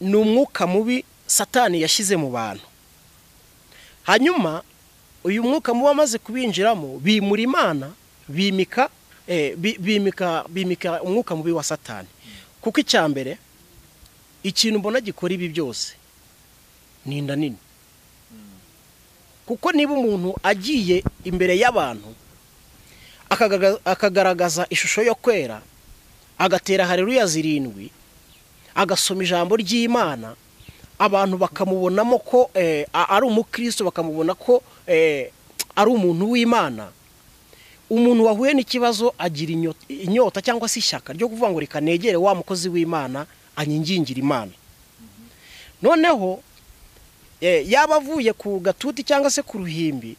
Ni umwuka mubi Satani yashyize mu bantu. Hanyuma uyu mwuka mubi amaze kubinjiramo, bimura Imana, bimika bimika bimika umwuka mubi wa Satani. Kuko icya mbere, ikintu mbona gikora ibi byose ni inda nini. Kuko niba umuntu agiye imbere y'abantu akagaragaza ishusho yo kwera, agatera haleluya 7, agasoma ijambo ry'Imana, abantu bakamubonamo ko ari umukristo, bakamubona ko ari umuntu w'Imana. Umuntu wahuye n'ikibazo agira inyota cyangwa se ishyaka ryo kuvuga ngo reka negere wa mukozi w'Imana anyingingira Imana. Noneho yaba avuye ku gatuti cyangwa se ku ruhimbi,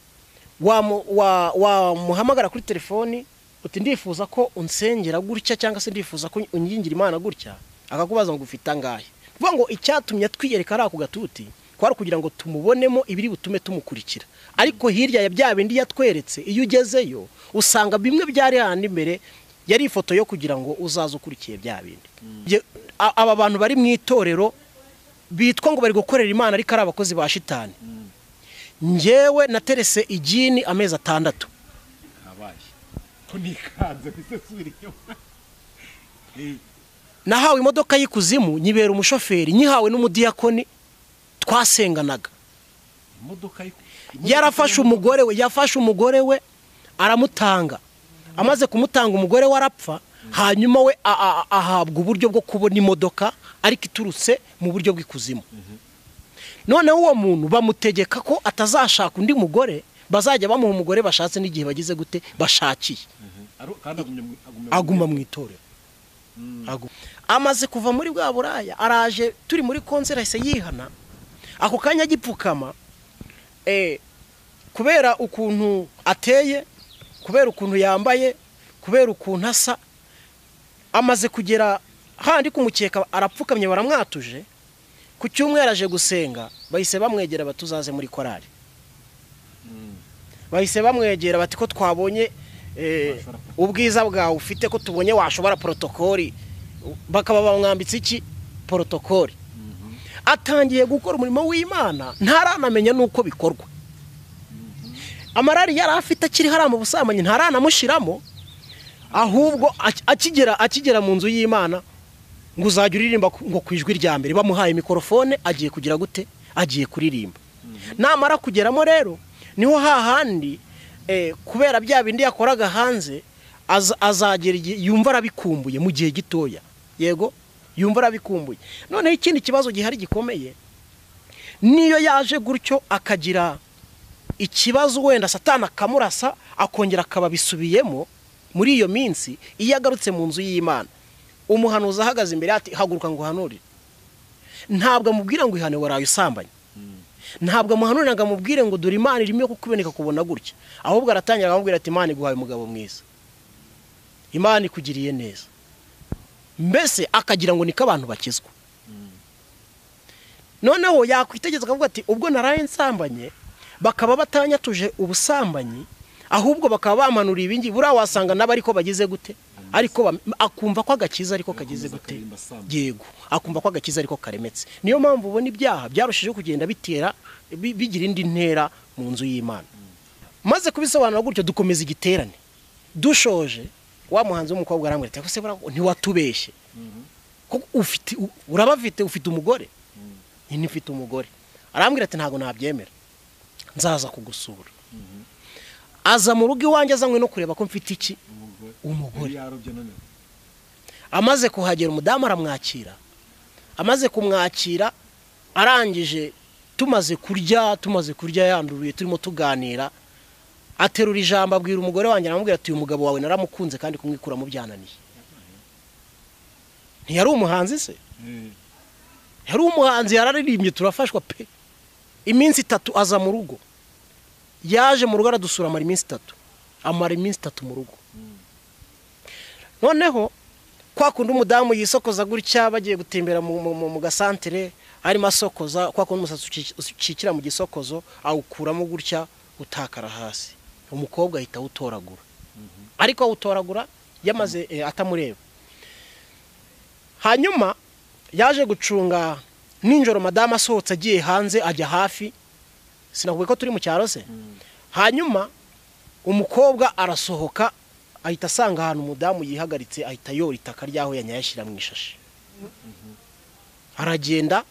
wamuhamagara kuri telefoni uti ndifuza ko unsengera gutya cyangwa se ndifuza ko unyingira Imana gutya, akakubaza ngo ufite angahe. Kuvuga ngo icyatumye twiyereka ari ako gatuti kwari kugira ngo tumubonemo ibiri butume tumukurikira. Ariko hirya ya bya bindi yatweretse, iyo ugezeyo usanga bimwe byari handi imbere yari ifoto yo kugira ngo uzaze ukurikiye bya bindi. Aba bantu bari mu itorero bitwa ngo bari gukorera Imana ariko ari abakozi ba shitani. Njyewe naterese igini amezi 6. Nahawe imodoka y'ikuzimu nyibera umushoferi, nyihawe n'umudiyakoni twasenganaga. Yarafashe umugore we, yafashe umugore we aramutanga. Amaze kumutanga umugore we arapfa, hanyuma we ahabwa uburyo bwo kubona imodoka ariko iturutse mu buryo bw'ikuzimu. Noneho uwo muntu bamutegeka ko atazashaka undi mugore, bazajya bamuha umugore bashatse n'igihe bagize gute bashakiye. Aguma mu itorero. Amaze kuva muri bwa buraya, araje turi muri concert ahise yihana. Ako kanya agipfukama, kubera ukuntu ateye, kubera ukuntu yambaye, kubera ukuntu asa, amaze kugera handi kumukeka arapfukamye baramwatuje. Ku cyumweru aje gusenga, bahise bamwegera batuzaze muri korali. Bahise bamwegera bati ko twabonye ubwiza bwawe ufite, ko tubonye washobora protokoli, bakaba bamwambitse iki protokoli. Atangiye gukora umurimo w'Imana ntaranamenya nuko bikorwa. Amarari yari afite akiri hara mu busambanyi ntaranamushiramo, ahubwo akigera mu nzu y'Imana ngo uzajya uririmba ngo kwijwi rya mbere, bamuhaye mikrofone agiye kugira gute, agiye kuririmba. Namara kugeramo rero niho hahandi kubera bya bindi yakoraga hanze azagera yumva arabikumbuye mu gihe gitoya. Yego, yumva arabikumbuye. Noneho ikindi kibazo gihari gikomeye, niyo yaje gutyo akagira ikibazo wenda Satani akamurasa akongera akababisubiyemo muri iyo minsi, iyo agarutse mu nzu y'Imana umuhanuzi ahagaze imbere ati haguruka ngo uhanurire, ntabwo amubwira ngo ihane waraye usambanye, ntabwo amuhanurira ngo amubwire ngo dore Imana irimo kukuboneka kubona gutya, ahubwo aratangira akamubwira ati Imana iguhaye umugabo mwiza, Imana ikugiriye neza. Mbese akagira ngo niko abantu bakizwa. Noneho yakwitegeza akavuga ati ubwo naraye nsambanye bakaba batanyatuje ubusambanyi, ahubwo bakaba bamanuriye ibingi, buriya wasanga nabo ariko bagize gute, ariko akumva ko agakiza ariko kagize gute, yego akumva ko agakiza ariko karemetse. Niyo mpamvu ubona ibyaha byarushijeho kugenda bitera bigira indi ntera mu nzu y'Imana. Maze kubisobanura gutyo dukomeza igiterane. Dushoje wa muhanzi w'umukobwa arambwira ati se ntiwatubeshye, kuko ufite urabafite ufite umugore. Ni mfite umugore. Arambwira ati ntago nabyemera, nzaza kugusura. Aza mu rugo iwanjye azanywe no kureba ko mfite iki umugore. Amaze kuhagera umudamu aramwakira. Amaze kumwakira arangije tumaze kurya yanduruye turimo tuganira, aterura ijambo abwira umugore wanjye aramubwira ati uyu mugabo wawe naramukunze kandi kumwikura mu byananiye. Ntiyari umuhanzi se? Yari umuhanzi, yararirimbye turafashwa pe. Iminsi 3 aza mu rugo. Yaje mu rugo aradusura amara iminsi 3. Amara iminsi 3 mu rugo. Noneho kwa kundi umudamu yisokoza gutya bagiye gutembera mu gasantere arimo asokoza, kwa kundi umusatsi ucikira mu gisokozo awukuramo gutya utakara hasi. Umukobwa ahita awutoragura. Ariko awutoragura yamaze atamureba. Hanyuma Yaje gucunga nijoro, madamu asohotse agiye hanze ajya hafi, sinakubwiye ko turi mu cyaro se. Hanyuma umukobwa arasohoka ahita asanga ahantu umudamu yihagaritse, ahita yora itaka ryaho yanyayashyira mu ishashi. Aragenda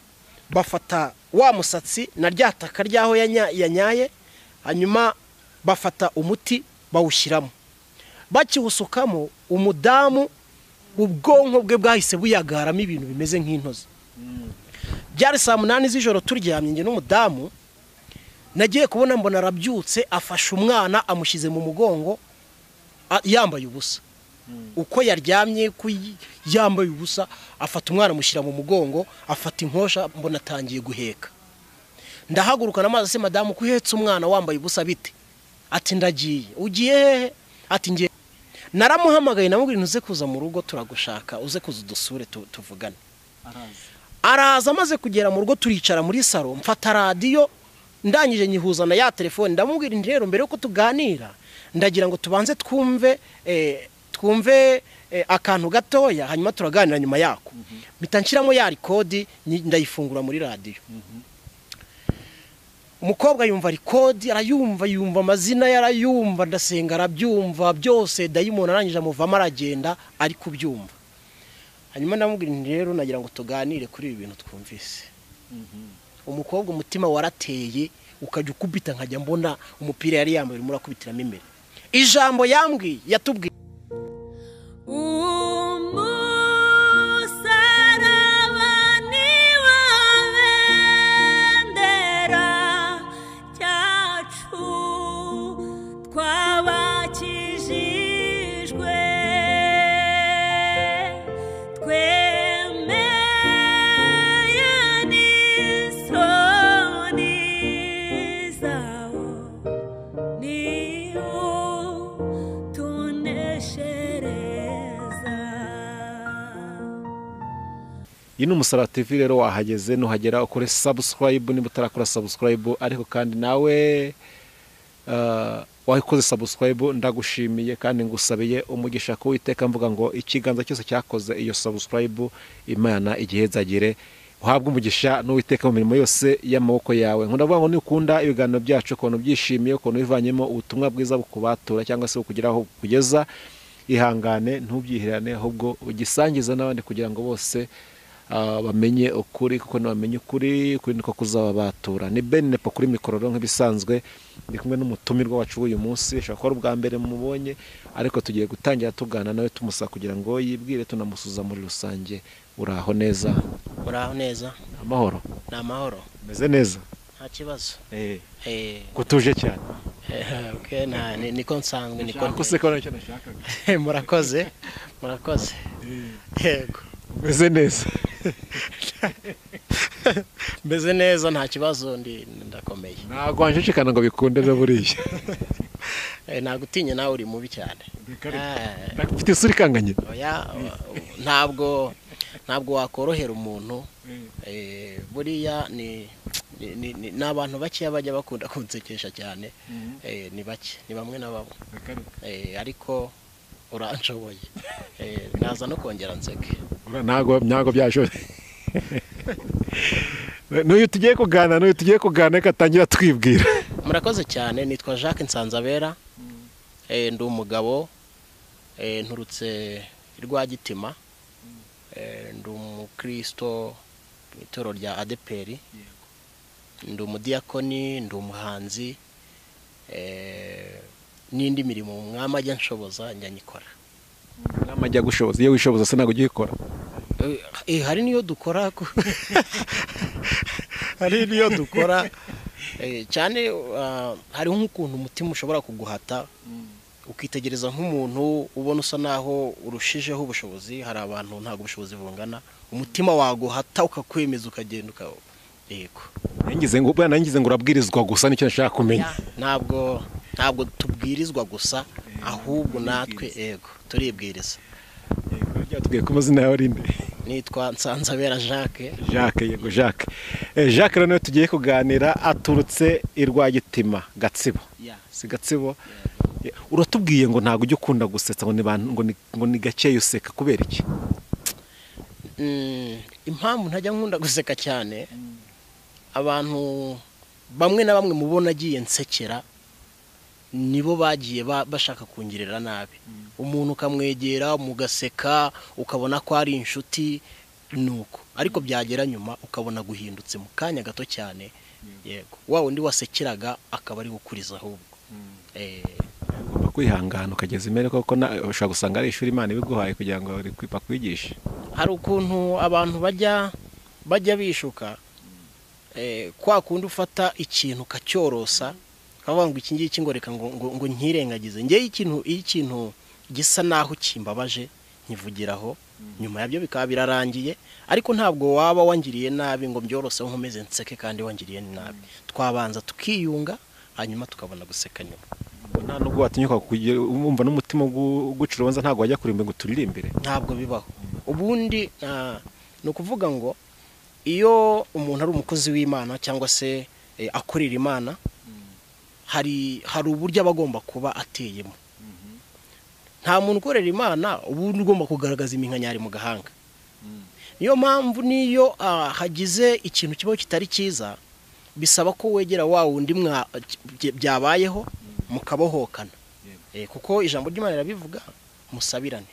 bafata wa musatsi na rya taka ryaho yanyaye, hanyuma bafata umuti bawushyiramo. Bakiwusukamo umudamu ubwonko bwe bwahise buyagaramo ibintu bimeze nk'intozi. Byari saa 8 z'ijoro turyamye njye n'umudamu, nagiye kubona mbona arabyutse afashe umwana amushyize mu mugongo yambaye ubusa. Uko yaryamye yambaye ubusa, afata umwana amushyira mu mugongo, afata inkosha mbona atangiye guheka. Ndahaguruka namaze se madamu ko uhetse umwana wambaye ubusa bite? Ati ndagiye. Ugiye hehe? Ati ngiye. Naramuhamagaye namubwira ntuze kuza mu rugo turagushaka, uze kuza udusure tuvugane. Araza amaze kugera mu rugo turicara muri salo, mfata radiyo ndangije nyihuza na ya telefone, ndamubwira nti rero mbere yuko tuganira ndagira ngo tubanze twumve twumve akantu gatoya, hanyuma turaganira nyuma yako. Mpita nshyiramo ya rekodi ndayifungura muri radiyo. Umukobwa yumva rekodi, arayumva, yumva amazina yarayumva, ndasenga arabyumva byose, dayimoni arangije amuvamo aragenda ari kubyumva. Hanyuma ndamubwira nti rero nagira ngo tuganire kuri ibi bintu twumvise. Umukobwa umutima warateye ukajya ukubita nkajya mbona umupira yari yambaye urimo urakubitiramo imbere. Ijambo yambwiye yatubwiye Iyi ni Umusaraba TV rero wahageze, nuhagera ukore subscribe niba utarakora subscribe, ariko kandi nawe wayikoze subscribe ndagushimiye kandi ngusabiye umugisha ko Uwiteka, mvuga ngo ikiganza cyose cyakoze iyo subscribe Imana igihezagire, uhabwe umugisha n'Uwiteka mu mirimo yose y'amaboko yawe. Nkunda ngo nukunda ibiganiro byacu ukuntu byishimiye, ukuntu bivanyemo ubutumwa bwiza bukubatura cyangwa se bukugeraho kugeza, ihangane ntubyiherane, ahubwo ugisangiza n'abandi kugira ngo bose bamenye ukuri, kuko nibamenye ukuri kuri niko kuzababatura. Ni Ben Nepo kuri mikoro nk'ibisanzwe, ndi kumwe n'umutumirwa wacu w'uyu munsi, ashobora kuba ubwa mbere mubonye, ariko tugiye gutangira tugana nawe tumusaba kugira ngo yibwire, tunamusuza muri rusange. Uraho neza? Uraho neza. Amahoro? Ni amahoro. Meze neza? Nta kibazo. Kutuje cyane. Okay, na niko nsanzwe niko. Nshaka ko nicyo nashakaga. Murakoze. Murakoze. Yego. Meze neza. Meze neza nta kibazo, ndi ndakomeye. Ntabwo wanshishikana ngo bikunde na buriya. Nagutinye nawe uri mubi cyane. Ufite isura ikanganye? Oya, ntabwo wakorohera umuntu. Buriya ni abantu bake bajya bakunda kunsekesha cyane. Ni bake, ni bamwe na bamwe. Ariko uranshoboye. Naza no kongera nseke. Ntabwo byashoboye. N'uyu tugiye kuganira katangira twibwira. Murakoze cyane, nitwa Jacques Nsanzabera. Ndi umugabo, nturutse Rwagitima. Ndi umukristo mu itorero rya ADEPR. Ndi umudiyakoni, ndi umuhanzi, n'indi mirimo umwami ajya nshoboza njya nyikora. Umwami ajya gushoboza, iyo wishoboza se ntabwo ujya uyikora? Hari niyo dukora. Hari niyo dukora cyane. Hariho nk'ukuntu umutima ushobora kuguhata ukitegereza nk'umuntu ubona usa naho urushijeho ubushobozi. Hari abantu ntabwo ubushobozi bungana, umutima waguhata ukakwemeza ukagenda yego. Nangize ngo urabwirizwa gusa, nicyo nashaka kumenya. Ntabwo tubwirizwa gusa, ahubwo natwe yego turibwiriza. Byatubwiye ko amazina yawe ari nde? Nitwa Nsanzabera Jacques. Jacques, yego Jacques. Jacques rero tugiye kuganira aturutse i Rwagitima, Gatsibo. Si Gatsibo? Uratubwiye ngo ntabwo ujya ukunda gusetsa, ngo ni gake useka, kubera iki? Impamvu ntajya nkunda guseka cyane, abantu bamwe na bamwe mubona agiye nsekera nibo bagiye bashaka kungirira nabi. Umuntu ukamwegera mugaseka ukabona ko ari inshuti nuko, ariko byagera nyuma ukabona guhindutse mu kanya gato cyane. Yego, wa wundi wasekeraga akaba ari gukuriza ahubwo. Ugomba kwihangana ukageza imbere, kuko ushobora gusanga ari ishuri Imana ibiguhaye kugira ngo bakwigishe. Hari ukuntu abantu bajya bishuka, kwa kundi ufata ikintu ukacyorosa ukavuga ngo iki ngiki ngo reka ngo nkirengagize. Ngewe iyo ikintu gisa naho kimbabaje nkivugiraho, nyuma yabyo bikaba birarangiye, ariko ntabwo waba wangiriye nabi ngo byoroseho nkomeze nseke kandi wangiriye nabi. Twabanza tukiyunga hanyuma tukabona guseka nyuma. Nta nubwo watinyuka wumva n'umutima uguca urubanza, ntabwo wajya kurimba ngo turirimbire, ntabwo bibaho. Ubundi ni ukuvuga ngo iyo umuntu ari umukozi w'Imana cyangwa se akorera Imana, hari uburyo aba agomba kuba ateyemo. Nta muntu ukorera Imana ubundi ugomba kugaragaza iminkanyari mu gahanga. Niyo mpamvu niyo hagize ikintu kibaho kitari cyiza, bisaba ko wegera wa wundi byabayeho mukabohokana, kuko ijambo ry'Imana rirabivuga, musabirane.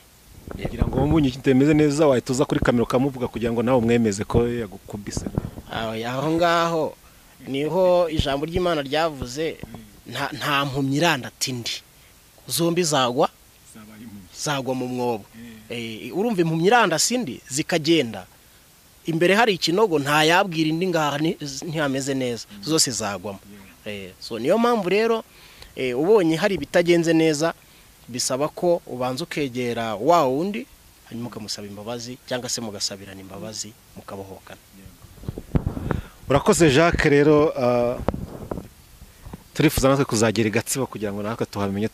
Kugira ngo wumve kitameze neza wahita uza kuri kamera ukamuvuga kugira ngo nawe umwemeze ko yagukubise. Aho ngaho niho ijambo ry'Imana ryavuze, nta mpumyi irandata indi, zombi zagwa mu mwobo. Urumva impumyi irandasa indi zikagenda, imbere hari ikinogo nta yabwira indi ngaha ntihameze neza, zose zagwamo. So niyo mpamvu rero ubonye hari ibitagenze neza, bisaba ko ubanza ukegera wa wundi hanyuma ukamusaba imbabazi cyangwa se mugasabirana imbabazi mukabohokana. Urakoze Jacques. Rero turifuza natwe kuzagera i Gatsibo kugira ngo natwe tuhamenye,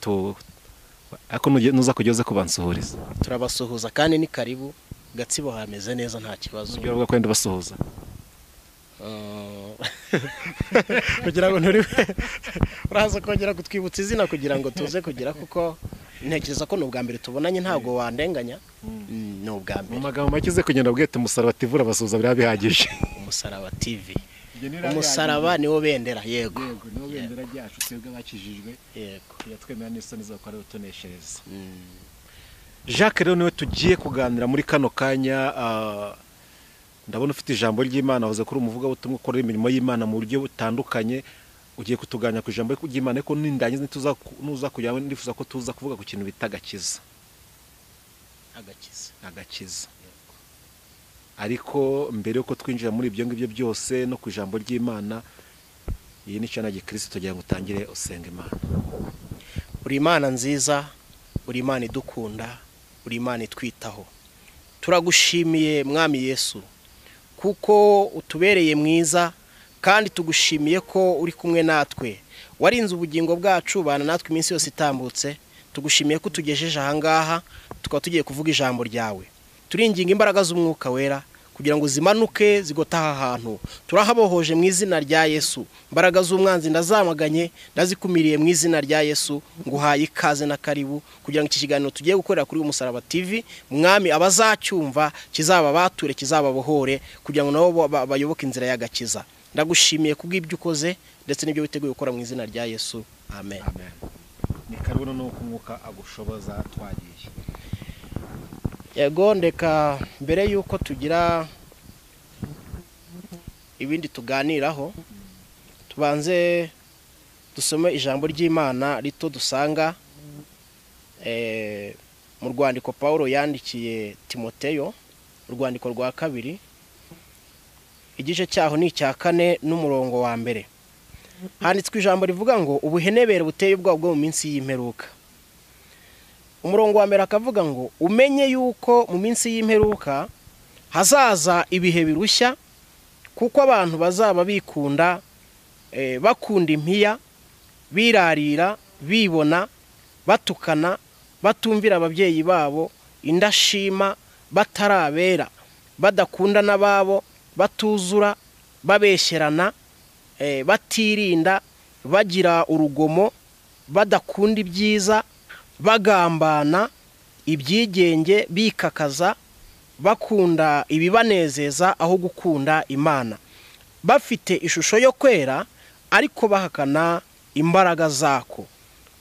ariko nuza kugeza kubansuhuriza. Turabasuhuza kandi ni karibu, Gatsibo hameze neza nta kibazo. Ujye uvuga ko wenda basuhuza kugira ngo uraza kongera kutwibutsa izina kugira ngo tuze kugira, kuko ntekereza ko ni ubwa mbere tubonanye, ntabwo wandenganya, ni ubwa mbere. Mu magambo make uze kugenda ubwete Umusaraba TV urabasuhuza biriya bihagije. Umusaraba TV, umusaraba niwo bendera. Yego, niwo bendera ryacu twebwe abakijijwe. Yego, twemera n'isoni zo kwari utuneshereza. Jacques rero niwe tugiye kuganira muri kano kanya. Ndabona ufite ijambo ry'Imana, wavuze ko uri umuvugabutumwa ukora imirimo y'Imana mu buryo butandukanye. Ugiye kutuganira ku ijambo ry'Imana, ariko nindangiza nuza kujya ndifuza ko tuza kuvuga ku kintu bita agakiza. Agakiza. Ariko mbere yuko twinjira muri ibyo ngibyo byose no ku ijambo ry'Imana, iyi ni cana gikristo, tugira ngo utangire usenga Imana. Uri Imana nziza, uri Imana idukunda, uri Imana itwitaho. Turagushimiye Mwami Yesu kuko utubereye mwiza, kandi tugushimiye ko uri kumwe natwe. Warinze ubugingo bwacu, bana natwe iminsi yose itambutse. Tugushimiye ko utugejeje aha ngaha, tukaba tugiye kuvuga ijambo ryawe. Turinginga imbaraga z'umwuka wera kugira ngo zimanuke zigota aha hantu. Turahabohoje mu izina rya Yesu. Imbaraga z'umwanzi ndazamaganye, ndazikumiriye mu izina rya Yesu. Nguhaye ikaze na karibu kugira ngo iki kiganiro tugiye gukorera kuri Umusaraba TV, Mwami abazacyumva kizaba bature, kizababohore kugira ngo nabo bayoboke inzira y'agakiza. Ndagushimiye kubw'ibyo ukoze ndetse n'ibyo witeguye gukora mu izina rya Yesu. Amen. Amen. Ni karibu no kumwuka agushoboza twagiye. Yego, ndeka mbere yuko tugira ibindi tuganiraho, tubanze dusome ijambo ry'Imana rito dusanga mu rwandiko Paulo yandikiye Timoteyo, urwandiko rwa 2, igice cyaho ni icya 4 n'umurongo wa 1. Handitswe ijambo rivuga ngo ubuhenebere buteye ubwoba bwo mu minsi y'imperuka. Umurongo wa 1 akavuga ngo umenye yuko mu minsi y'imperuka hazaza ibihe birushya, kuko abantu bazaba bikunda, bakunda impiya, birarira, bibona, batukana, batumvira ababyeyi babo, indashima, batarabera, badakunda n'ababo, batuzura, babeshyerana, batirinda, bagira urugomo, badakunda ibyiza, bagambana, ibyigenge, bikakaza, Bakunda ibibanezeza aho gukunda Imana, bafite ishusho yo kwera ariko bahakana imbaraga zako.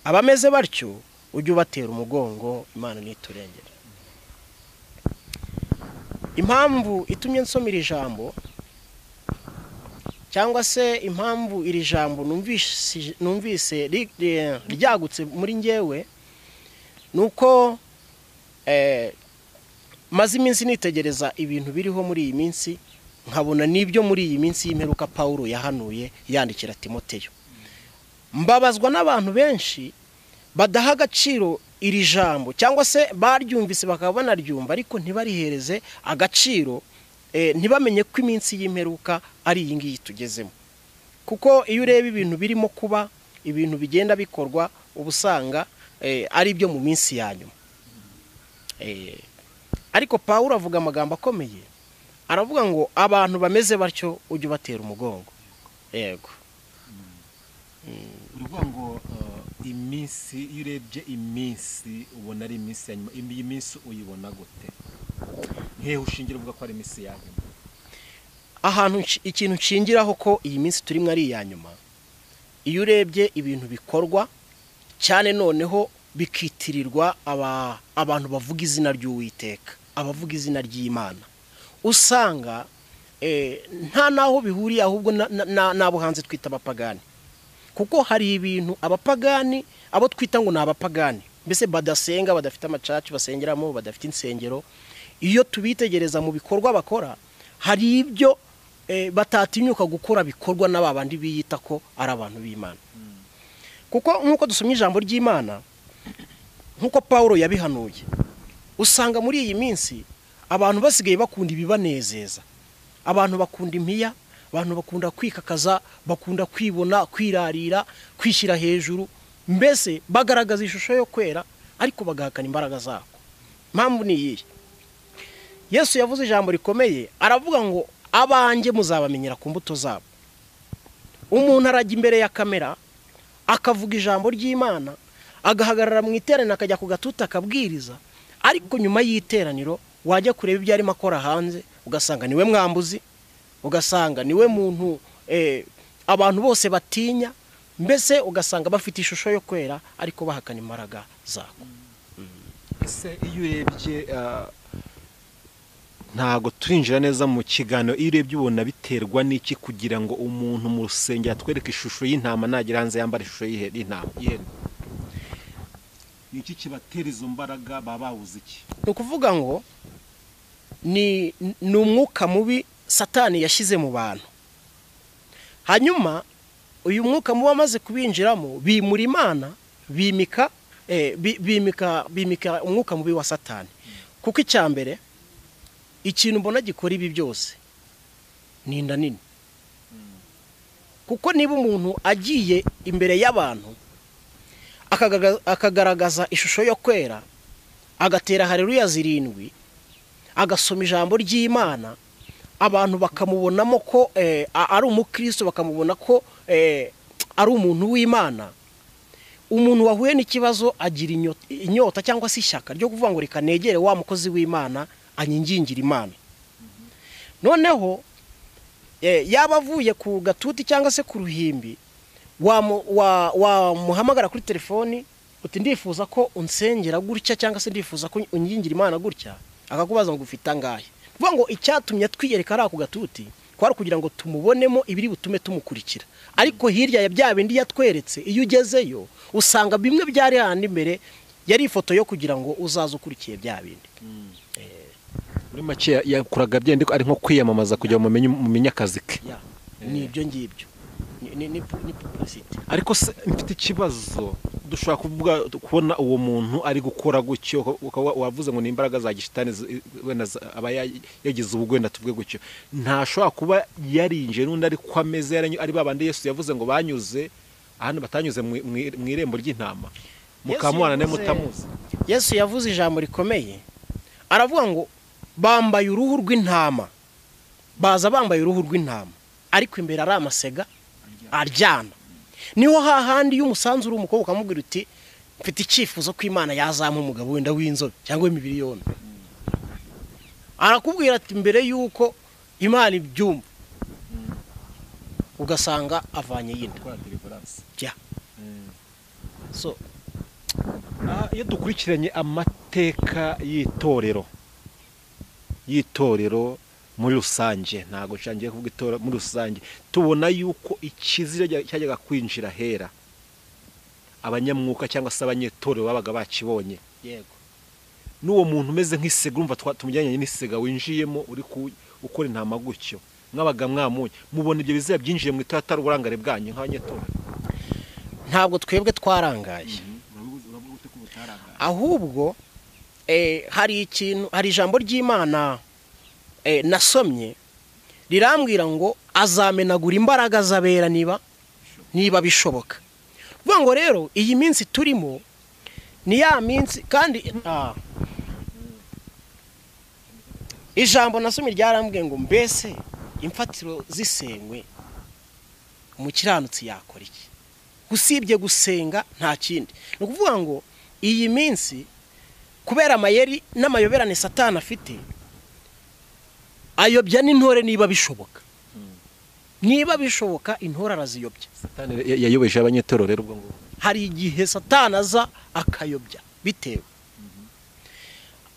Abameze batyo ujye ubatera umugongo, Imana niturengera. Impamvu itumye nsoma iri jambo, cyangwa se impamvu iri jambo numvise ryagutse muri ngewe, nuko maze iminsi nitegereza ibintu biriho muri iyi minsi, nkabona n'ibyo muri iyi minsi y'imperuka Pawulo yahanuye yandikira Timoteyo. Mbabazwa n'abantu benshi badaha agaciro iri jambo, cyangwa se baryumvise bakaba banaryumva ariko ntibarihereze agaciro, ntibamenye ko iminsi y'imperuka ari iyi ngiyi tugezemo. Kuko iyo ureba ibintu birimo kuba, ibintu bigenda bikorwa, uba usanga ari ibyo mu minsi ya nyuma. Ariko Pawulo avuga amagambo akomeye, aravuga ngo abantu bameze batyo ujye ubatera umugongo. Yego. Uruvuga ngo iminsi, iyo urebye iminsi ubona ari iminsi ya nyuma, iyi minsi uyibona gute? Nkeho ushingira uvuga ko ari iminsi ya nyuma? Ahantu ikintu nshingiraho ko iyi minsi turimo ari iya nyuma, iyo urebye ibintu bikorwa cyane noneho bikitirirwa abantu bavuga izina ry'Uwiteka, abavuga izina ry'Imana, usanga nta naho bihuriye ahubwo n'abo hanze twita abapagani. Kuko hari ibintu abapagani, abo twita ngo ni abapagani, mbese badasenga, badafite amacaci basengeramo, badafite insengero, iyo tubitegereza mu bikorwa bakora, hari ibyo batatinyuka gukora bikorwa n'aba bandi biyita ko ari abantu b'Imana. Kuko nk'uko dusomye ijambo ry'Imana, nk'uko Pawulo yabihanuye, usanga muri iyi minsi abantu basigaye bakunda ibibanezeza. Abantu bakunda impiya, abantu bakunda kwikakaza, bakunda kwibona, kwirarira, kwishyira hejuru, mbese bagaragaza ishusho yo kwera ariko bagahakana imbaraga zako. Impamvu ni iyihe? Yesu yavuze ijambo rikomeye, aravuga ngo abanjye muzabamenyera ku mbuto zabo. Umuntu arajya imbere ya kamera akavuga ijambo ry'Imana, agahagarara mu iteraniro, akajya ku gatuta akabwiriza, ariko nyuma y'iteraniro wajya kureba ibyo arimo akora hanze, ugasanga niwe mwambuzi, ugasanga niwe muntu abantu bose batinya, mbese ugasanga bafite ishusho yo kwera ariko bahakana imbaraga zako. Ese iyo urebye, ntago turinjira neza mu kiganiro, iyo urebye ubona biterwa n'iki kugira ngo umuntu mu rusengero atwereke ishusho y'intama nagera hanze yambara ishusho y'intama y'ihene? Ni iki kibatera izo mbaraga? Baba babuze iki? Ni ukuvuga ngo ni umwuka mubi Satani yashyize mu bantu. Hanyuma uyu mwuka mubi amaze kubinjiramo, bimura Imana, bimika umwuka mubi wa Satani. Kuko icya mbere, ikintu mbona gikora ibi byose ni inda nini. Kuko niba umuntu agiye imbere y'abantu akagaragaza ishusho yo kwera, agatera haleluya 7, agasoma ijambo ry'Imana, abantu bakamubonamo ko ari umukristo, bakamubona ko ari umuntu w'Imana, umuntu wahuye n'ikibazo agira inyota cyangwa se ishyaka ryo kuvuga ngo reka negere wa mukozi w'Imana anyingingira Imana. Noneho yaba avuye ku gatuti cyangwa se ku ruhimbi, wamuhamagara kuri telefoni uti ndifuza ko unsengera gutya, cyangwa se ndifuza ko unyingira Imana gutya, akakubaza ngo ufite angahe. Kuvuga ngo icyatumye twiyereka ari ako gatuti kwari kugira ngo tumubonemo ibiri butume tumukurikira. Ariko hirya ya bya bindi yatweretse, iyo ugezeyo usanga bimwe byari handi imbere yari ifoto yo kugira ngo uzaze ukurikiye bya bindi. Muri make yakuraga byende ari nko kwiyamamaza kugira ngo mumenye akazi ke. Ni ibyo ngibyo. Ni publicity. Ariko se mfite ikibazo, dushobora kuvuga kubona uwo muntu ari gukora gutyo, wavuze ngo ni imbaraga za gishitani, wenda aba yagize ubugwenda tuvuge gutyo, ntashobora kuba yarinje n'undi ari ko ameze, ari babandi Yesu yavuze ngo banyuze ahantu batanyuze mu irembo ry'intama, mukamubana ne mutamuzi. Yesu yavuze ijambo rikomeye, aravuga ngo bambaye uruhu rw'intama, baza bambaye uruhu rw'intama, ariko imbere ari amasega aryana. Niho hahandi y'umusanzu uri umukobwa ukamubwira uti mfite icyifuzo ko Imana yazampa umugabo wenda w'inzobe cyangwa w'imibiri yombi. Arakubwira ati mbere yuko Imana ibyumva, ugasanga avanye yinda. So iyo dukurikiranye amateka y'itorero muri rusange, ntago nshangiye kuvuga itorero muri rusange, tubona yuko ikizira cyajyaga kwinjira hera abanyamwuka cyangwa se abanyetorero babaga bakibonye. Yego. N'uwo muntu umeze nk'isega, urumva tumujyanye n'isega winjiyemo uri ukora intama gutyo, mwabaga mwamunye mubona ibyo bizira byinjiye mu itorero atari uburangare bwanyu nk'abanyetorero? Ntabwo twebwe twarangaye, ahubwo hari ikintu, hari ijambo ry'Imana nasomye rirambwira ngo azamenagura imbaraga z'abera niba bishoboka. Vuga ngo rero iyi minsi turimo ni ya minsi, kandi ijambo nasomye ryarambwiye ngo mbese imfatiro zisengwe umukiranutsi yakora iki? Usibye gusenga nta kindi. Ni ukuvuga ngo iyi minsi kubera amayeri n'amayoberane Satani afite, ayobya n'intore niba bishoboka. Niba bishoboka intore araziyobya. Satani yayobeje abanyetorero rero ubwo ngo hari igihe Satani aza akayobya bitewe.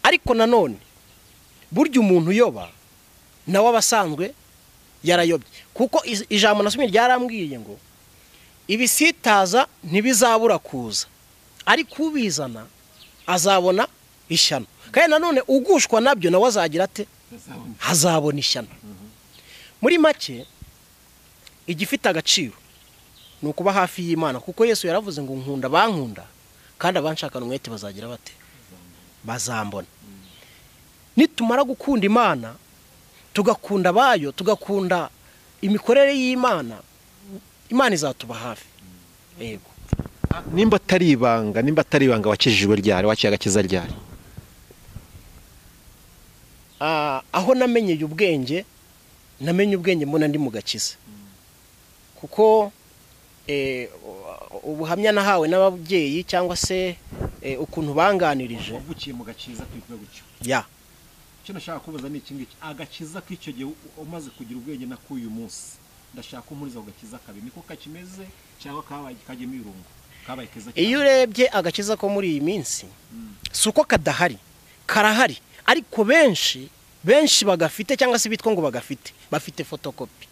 Ariko nanone burya umuntu uyoba nawe abasanzwe yarayobye, kuko ijambo nasomye ryarambwiye ngo ibisitaza ntibizabura kuza, ariko ubizana azabona ishyano. Kandi nanone ugushwa nabyo nawe azagira ate? Azabona ishyano. Muri make igifite agaciro ni ukuba hafi y'Imana, kuko Yesu yaravuze ngo nkunda bankunda kandi abanshakana umwete bazagira bate? Bazambona. Nitumara gukunda Imana, tugakunda abayo, tugakunda imikorere y'Imana, Imana izatuba hafi. Yego. Nimba atari ibanga wakijijwe ryari, wakiye agakiza ryari? Aho namenyeye ubwenge, namenye ubwenge mbona ndi mu gakiza. Kuko ubuhamya nahawe n'ababyeyi cyangwa se ukuntu banganirije. Wavukiye mu gakiza kwitwa gutyo. Ya. Icyo nashaka kubaza ni iki ngiki, agakiza k'icyo gihe umaze kugira ubwenge na k'uyu munsi, ndashaka kumpuriza ku gakiza kabi, niko kakimeze cyangwa kabaye kajyemo irungo, kabaye keza cyane? Iyo urebye agakiza ko muri iyi minsi, si uko kadahari, karahari, ariko benshi bagafite cyangwa se bitwa ngo bagafite, bafite photocopy.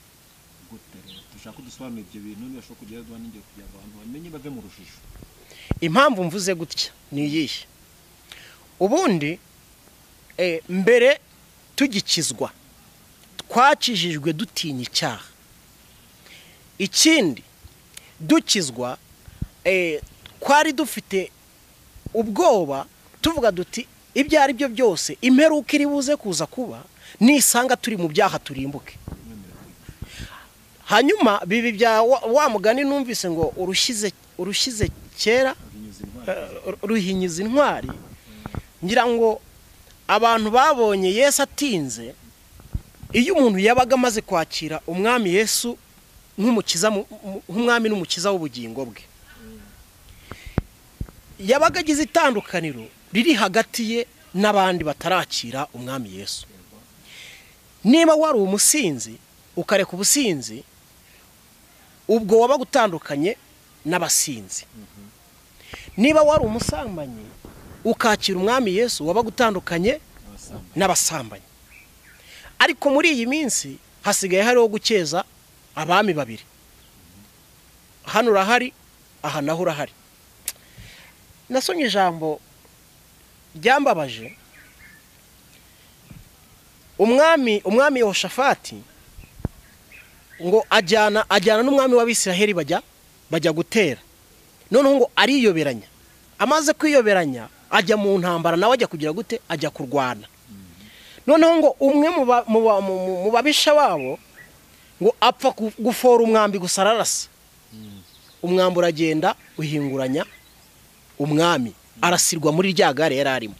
Gute rero dushaka kudusobanurira ibyo bintu, niba ushaka kugira duha n'ingero kugira ngo abantu bamenye bave mu rujijo. Impamvu mvuze gutya ni iyihe? Ubundi mbere tugikizwa twakijijwe dutinya icyaha. Ikindi dukizwa twari dufite ubwoba, tuvuga duti ibyo ari byo byose imperuka iri buze kuza kuba nisanga turi mu byaha turimbuke. Hanyuma bibi bya wa mugani numvise ngo urushyize kera ruhinyuza intwari. Ngira ngo abantu babonye Yesu atinze. Iyo umuntu yabaga amaze kwakira umwami Yesu nk'umukiza, nk'umwami n'umukiza w'ubugingo bwe, yabaga agize itandukaniro riri hagati ye n'abandi batarakira umwami Yesu. Niba wari umusinzi ukareka ubusinzi, ubwo wabaga utandukanye n'abasinzi. Niba wari umusambanyi ukakira umwami Yesu, wabaga utandukanye n'abasambanyi. Ariko muri iyi minsi hasigaye hariho gukeza abami babiri. Hano urahari, aha naho urahari. Nasomye ijambo ryambabaje. Umwami Yehoshafati ngo ajyana n'umwami w'Abisiraheli bajya gutera. Noneho ngo ariyoberanya. Amaze kwiyoberanya ajya mu ntambara, nawe ajya kugira gute? Ajya kurwana. Noneho ngo umwe mu babisha babo ngo apfa gufora umwambi gusa ararasa. Umwambi uragenda uhinguranya umwami, arasirwa muri rya gare yari arimo.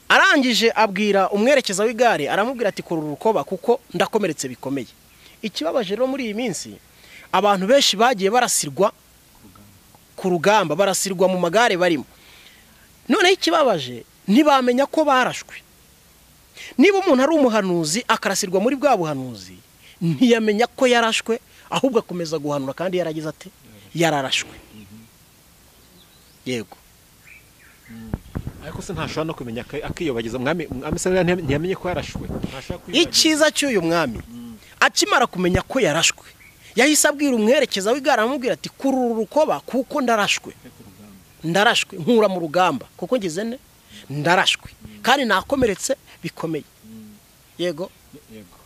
Arangije abwira umwerekeza w'igare, aramubwira ati kora urukoba kuko ndakomeretse bikomeye. Ikibabaje rero muri iyi minsi abantu benshi bagiye barasirwa ku rugamba, barasirwa mu magare barimo. Noneho ikibabaje ntibamenya ko barashwe. Niba umuntu ari umuhanuzi akarasirwa muri bwa buhanuzi, ntiyamenya ko yarashwe, ahubwo akomeza guhanura kandi yaragize ate? Yararashwe. Yego. Ariko se ntashobora no kumenya akiyobagiza mwami ntiyamenye ko yarashwe. Icyiza cy'uyu mwami akimara kumenya ko yarashwe, yahise abwira umwerekeza w'igare, aramubwira ati kurura urukoba kuko ndarashwe. Ndarashwe nkura mu rugamba kuko ngize ne ndarashwe kandi nakomeretse bikomeye. Yego. Yego.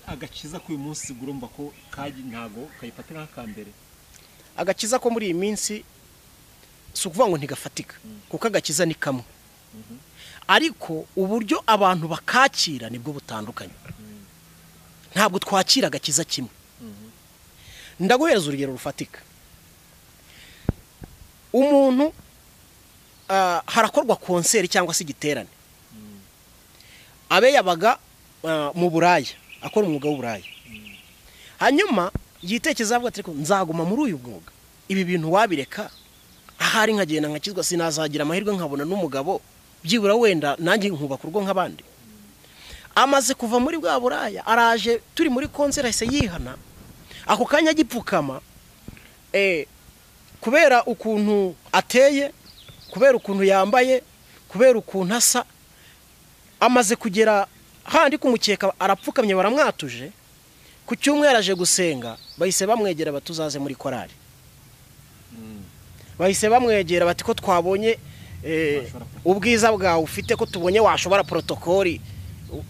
Agakiza k'uyu munsi gurumva ko kaji ntago kayifatira nk'akambere. Agakiza ko muri iyi minsi si ukuvuga ngo ntigafatika, kuko agakiza ni kamwe, ariko uburyo abantu bakakira nibwo butandukanye. Ntabwo twakira agakiza kimwe. Ndaguhereza urugero rufatika. Umuntu harakorwa konseri cyangwa se igiterane, abe yabaga mu Buraya akora umwuga w'uburaya, hanyuma yitekeza avuga ati nzaguma muri uyu mwuga, ibi bintu wabireka ahari nkagenda nkakizwa, sinazagira amahirwe nkabona n'umugabo byibura wenda nanjye nkubaka urugo nk'abandi. Amaze kuva muri bwa Buraya araje, turi muri konseri ahise yihana, ako kanya agipfukama, kubera ukuntu ateye, kubera ukuntu yambaye, kubera ukuntu asa, amaze kugera handi kumukeka arapfukamye, baramwatuje. Ku cyumweru aje gusenga, bahise bamwegera batuzaze muri korali. Bahise bamwegera bati ko twabonye ubwiza bwawe ufite, ko tubonye washobora protokoli,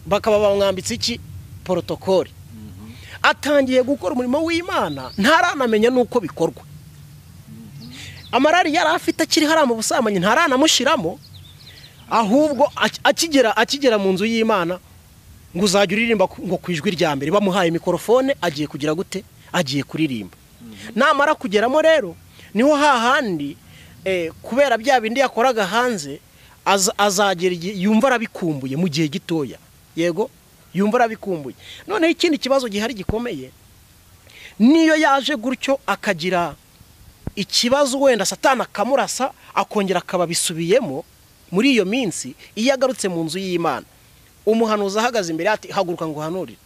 bakaba bamwambitse iki? Protokoli. Atangiye gukora umurimo w'Imana ntaranamenya nuko bikorwa. Amarari yari afite akiri hariya mu busambanyi ntaranamushiramo, ahubwo akigera mu nzu y'Imana ngo uzajya uririmba ngo ku ijwi rya mbere, bamuhaye mikorofone agiye kugira gute? Agiye kuririmba. Namara kugeramo rero niho hahandi kubera bya bindi yakoraga hanze azagera yumva arabikumbuye mu gihe gitoya. Yego, yumva arabikumbuye. Noneho ikindi kibazo gihari gikomeye, niyo yaje gutyo akagira ikibazo wenda Satani akamurasa akongera akababisubiyemo muri iyo minsi, iyo agarutse mu nzu y'Imana umuhanuzi ahagaze imbere ati haguruka ngo uhanurire,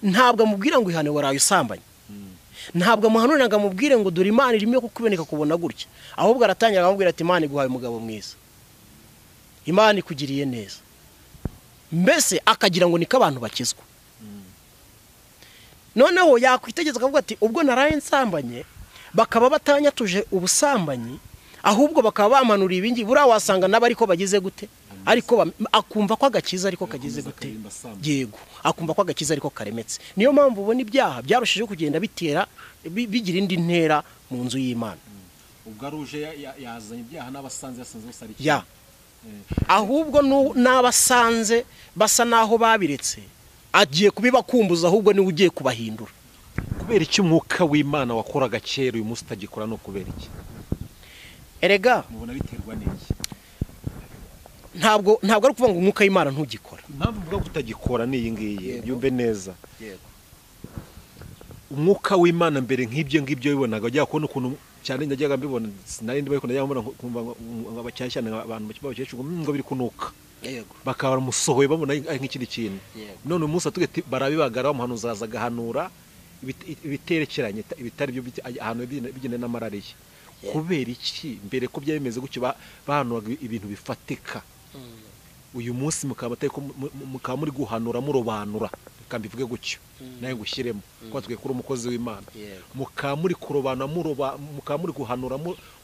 ntabwo amubwira ngo ihane waraye usambanye, ntabwo amuhanurira ngo amubwire ngo dore Imana irimo kukuboneka kubona gutya, ahubwo aratangira akamubwira ati Imana iguhaye umugabo mwiza, Imana ikugiriye neza, mbese akagira ngo niko abantu bakizwa. Noneho yakwitegeza akavuga ati ubwo naraye nsambanye bakaba batanyatuje ubusambanyi, ahubwo bakaba bamanuriye ibingi, buriya wasanga nabo ariko bagize gute? Ariko akumva ko agakiza ariko kagize gute? Yego, akumva ko agakiza ariko karemetse. Niyo mpamvu ubona ibyaha byarushijeho kugenda bitera bigira indi ntera mu nzu y'Imana. Ubwo aruje yazanye ibyaha n'abasanze yasanze bose ari ya ahubwo n'abasanze basa naho babiretse agiye kubibakumbuza, ahubwo niwe ugiye kubahindura. Kubera iki umwuka w'Imana wakoraga kera uyu munsi utagikora? No kubera iki? Erega mubona biterwa n'iki? Ntabwo ari ukuvuga ngo umwuka w'Imana ntugikora. Impamvu mvuga ko utagikora ni iyi ngiyi, yumve neza. Yego. Umwuka w'Imana mbere nk'ibyo ngibyo bibonaga, ujya kubona ukuntu cyane najyaga mbibona, sinari ndi bayikunda, najyaga mbona kumva abacyashyana abantu bakecuru ngo biri kunuka. Yego. Bakaba baramusohoye babona ari nk'ikindi kintu. None umunsi atugeti barabibagara, bamuhanuza aza agahanura ibiterekeranye ibitari byo ahantu bigenda n'amarariye. Kubera iki mbere ko byari bimeze gutyo bahanuraga ibintu bifatika, uyu munsi mukaba muri guhanura murobanura, reka mbivuge gutyo nawe ngushyiremo kuko twe kuri umukozi w'Imana, mukaba muri kurobanura mukaba muri guhanura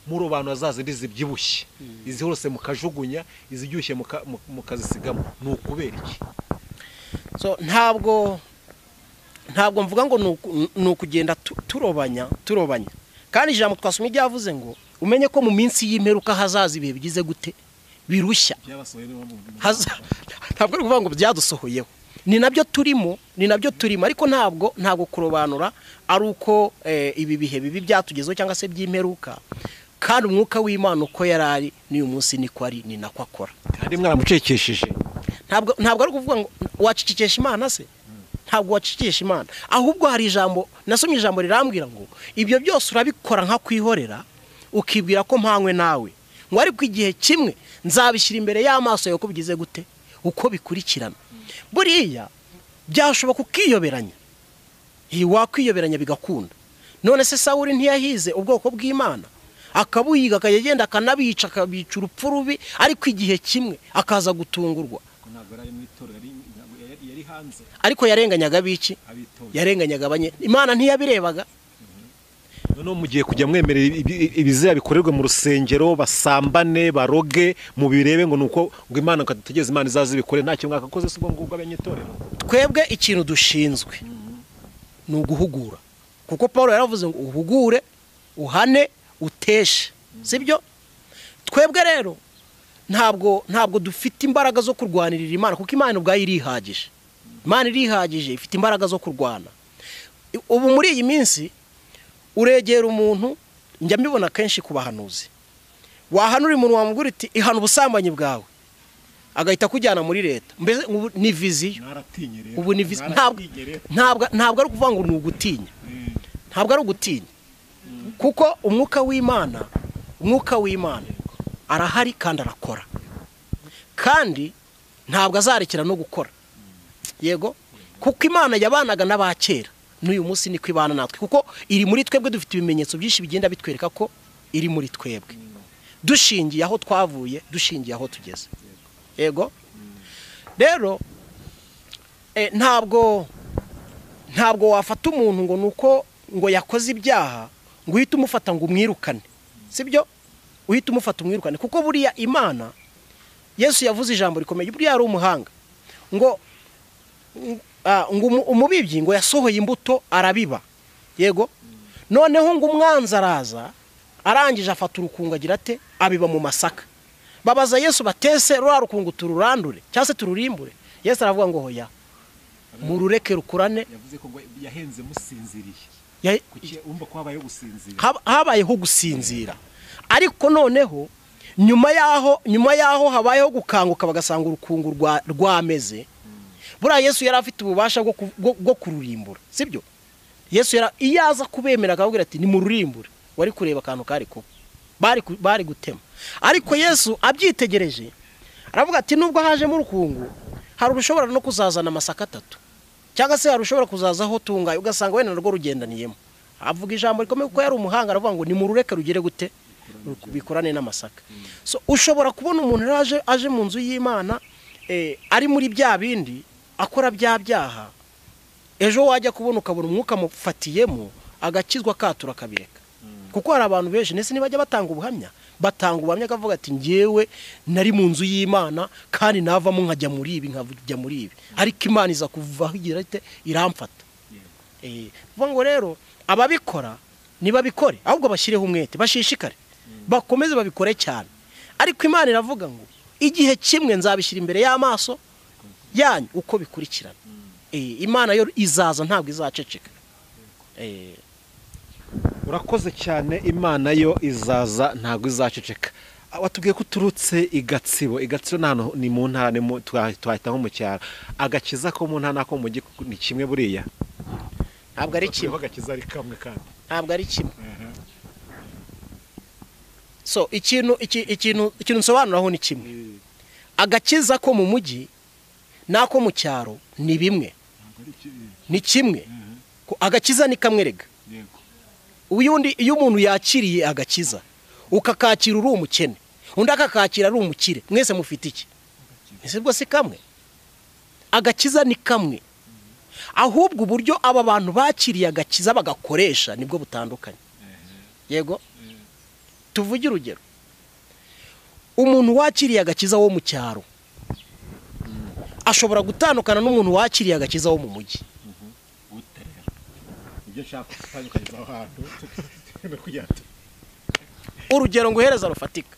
murobanura za zindi zibyibushye, izi hose mukajugunya, izibyibushye mukazisigamo. Ni ukubera iki? So ntabwo mvuga ngo ni ukugenda turobanya. Kandi ijambo twasomye ryavuze ngo umenye ko mu minsi y'imperuka hazaza ibihe bigize gute? Birushya. Ntabwo ari ukuvuga ngo byadusohoyeho, ni nabyo turimo, ariko ntabwo kurobanura ari uko ibi bihe bibi byatugezeho cyangwa se by'imperuka. Kandi umwuka w'Imana uko yari ari n'uyu munsi niko ari, ni nako akora. Kandi mwaramucekesheje. Ntabwo ari ukuvuga ngo wacecekesha Imana se, ntabwo wacecekesha Imana, ahubwo hari ijambo nasomye, ijambo rirambwira ngo ibyo byose urabikora nka kwihorera, ukibwira ko mpanywe nawe, ngo ariko igihe kimwe nzabishyira imbere y'amaso yawe ko bigize gute? Uko bikurikirana. Buriya byashoboka ukiyoberanya. Wakwiyoberanya bigakunda. None se Sawuli ntiyahize ubwoko bw'Imana, akabuyiga akagenda akanabica, akabica urupfu rubi, ariko igihe kimwe akaza gutungurwa. Ariko yarenganyaga biki? Yarenganyaga abanye. Imana ntiyabirebaga. None mugiye kujya mwemerera ibizira bikorerwa mu rusengero, basambane, baroge, mubirebe ngo nuko ngo Imana kadutegeze, Imana izaze ibikore, ntacyo mwakakoze se ubwo ngubwo abanyetorero? Twebwe ikintu dushinzwe ni uguhugura, kuko Paul yaravuze ngo uhugure, uhane, uteshe, sibyo? Twebwe rero ntabwo dufite imbaraga zo kurwanirira Imana, kuko Imana ubwayo irihagije. Imana irihagije, ifite imbaraga zo kurwana. Ubu muri iyi minsi uregera umuntu, njya mbibona kenshi ku bahanuzi, wahanura umuntu wamubwira uti ihana ubusambanyi bwawe, agahita kujyana muri leta. Mbese ni viziyo. Ubu ni viziyo. Ntabwo ari ukuvuga ngo ni ugutinya, ntabwo ari ugutinya, kuko umwuka w'Imana arahari kandi arakora, kandi ntabwo azarekera no gukora. Yego, kuko Imana yabanaga n'abakera, n'uyu munsi niko ibana natwe, kuko iri muri twebwe. Dufite ibimenyetso byinshi bigenda bitwereka ko iri muri twebwe, dushingiye aho twavuye, dushingiye aho tugeze. Yego rero ntabwo wafata umuntu ngo nuko ngo yakoze ibyaha ngo uhite umufata ngo umwirukane, sibyo? Uhite umufata umwirukane, kuko buriya Imana, Yesu yavuze ijambo rikomeye, buriya ari umuhanga, ngo umubibyi ngo yasohoye imbuto arabiba. Yego, noneho ngo umwanzi araza, arangije afata urukungu agira ate? Abiba mu masaka. Babaza Yesu batese rwa rukungu tururandure cyangwa se tururimbure? Yesu aravuga ngo hoya, murureke rukurane. Yavuze ko yahenze musinziriye. Umva ko habayeho gusinzira. Habayeho gusinzira. Ariko noneho nyuma yaho habayeho gukanguka, bagasanga urukungu rwameze. Buriya Yesu yari afite ububasha bwo kururimbura, sibyo? Yesu iyo aza kubemera akababwira ati nimururimbure, wari kureba akantu kari kuba bari gutema. Ariko Yesu abyitegereje aravuga ati nubwo hajemo urukungu, hari urushobora no kuzazana amasaka atatu, cyangwa se hari urushobora kuzazaho tungaye, ugasanga wenda narwo rugendaniyemo. Avuga ijambo rikomeye kuko yari umuhanga, aravuga ngo nimurureke rugere gute? Bikorane n'amasaka. So ushobora kubona umuntu aje mu nzu y'Imana, ari muri bya bindi akora bya byaha, ejo wajya kubona ukabona umwuka mufatiyemo, agakizwa katura akabireka. Kuko hari abantu benshi ndetse nibajya batanga ubuhamya, akavuga ati ngewe nari mu nzu y'Imana kandi navamo nkajya muri ibi, nkajya muri ibi, ariko Imana iza kuvaho igira ite? Iramfata. Vuga ngo rero ababikora nibabikore, ahubwo bashyireho umwete, bashishikare, bakomeze babikore cyane. Ariko Imana iravuga ngo igihe kimwe nzabishyira imbere y'amaso yanyu uko bikurikirana. Imana yo izaza, ntabwo izaceceka. Urakoze cyane. Imana yo izaza ntabwo izaceceka. Watubwiye ko uturutse i Gatsibo. I Gatsibo nano ni mu ntara, twahita nko mu cyaro. Agakiza ko mu ntara nako mu mujyi ni kimwe buriya? Ntabwo ari kimwe. Agakiza ari kamwe kandi. Ntabwo ari kimwe. So ikintu nsobanuraho ni kimwe. Agakiza ko mu mujyi nako mu cyaro ni bimwe, ni kimwe. Agakiza ni kamwe rega. Uyundi iyo umuntu yakiriye agakiza, ukakakira uri umukene, undi akakakira ari umukire, mwese mufite iki? Ese bwo si kamwe? Agakiza ni kamwe. Ahubwo uburyo aba bantu bakiriye agakiza bagakoresha nibwo butandukanye. Yego, tuvuge urugero, umuntu wakiriye agakiza wo mu cyaro ashobora gutandukana n'umuntu wakiriye agakiza wo mu mujyi. Urugero nguhereza rufatika.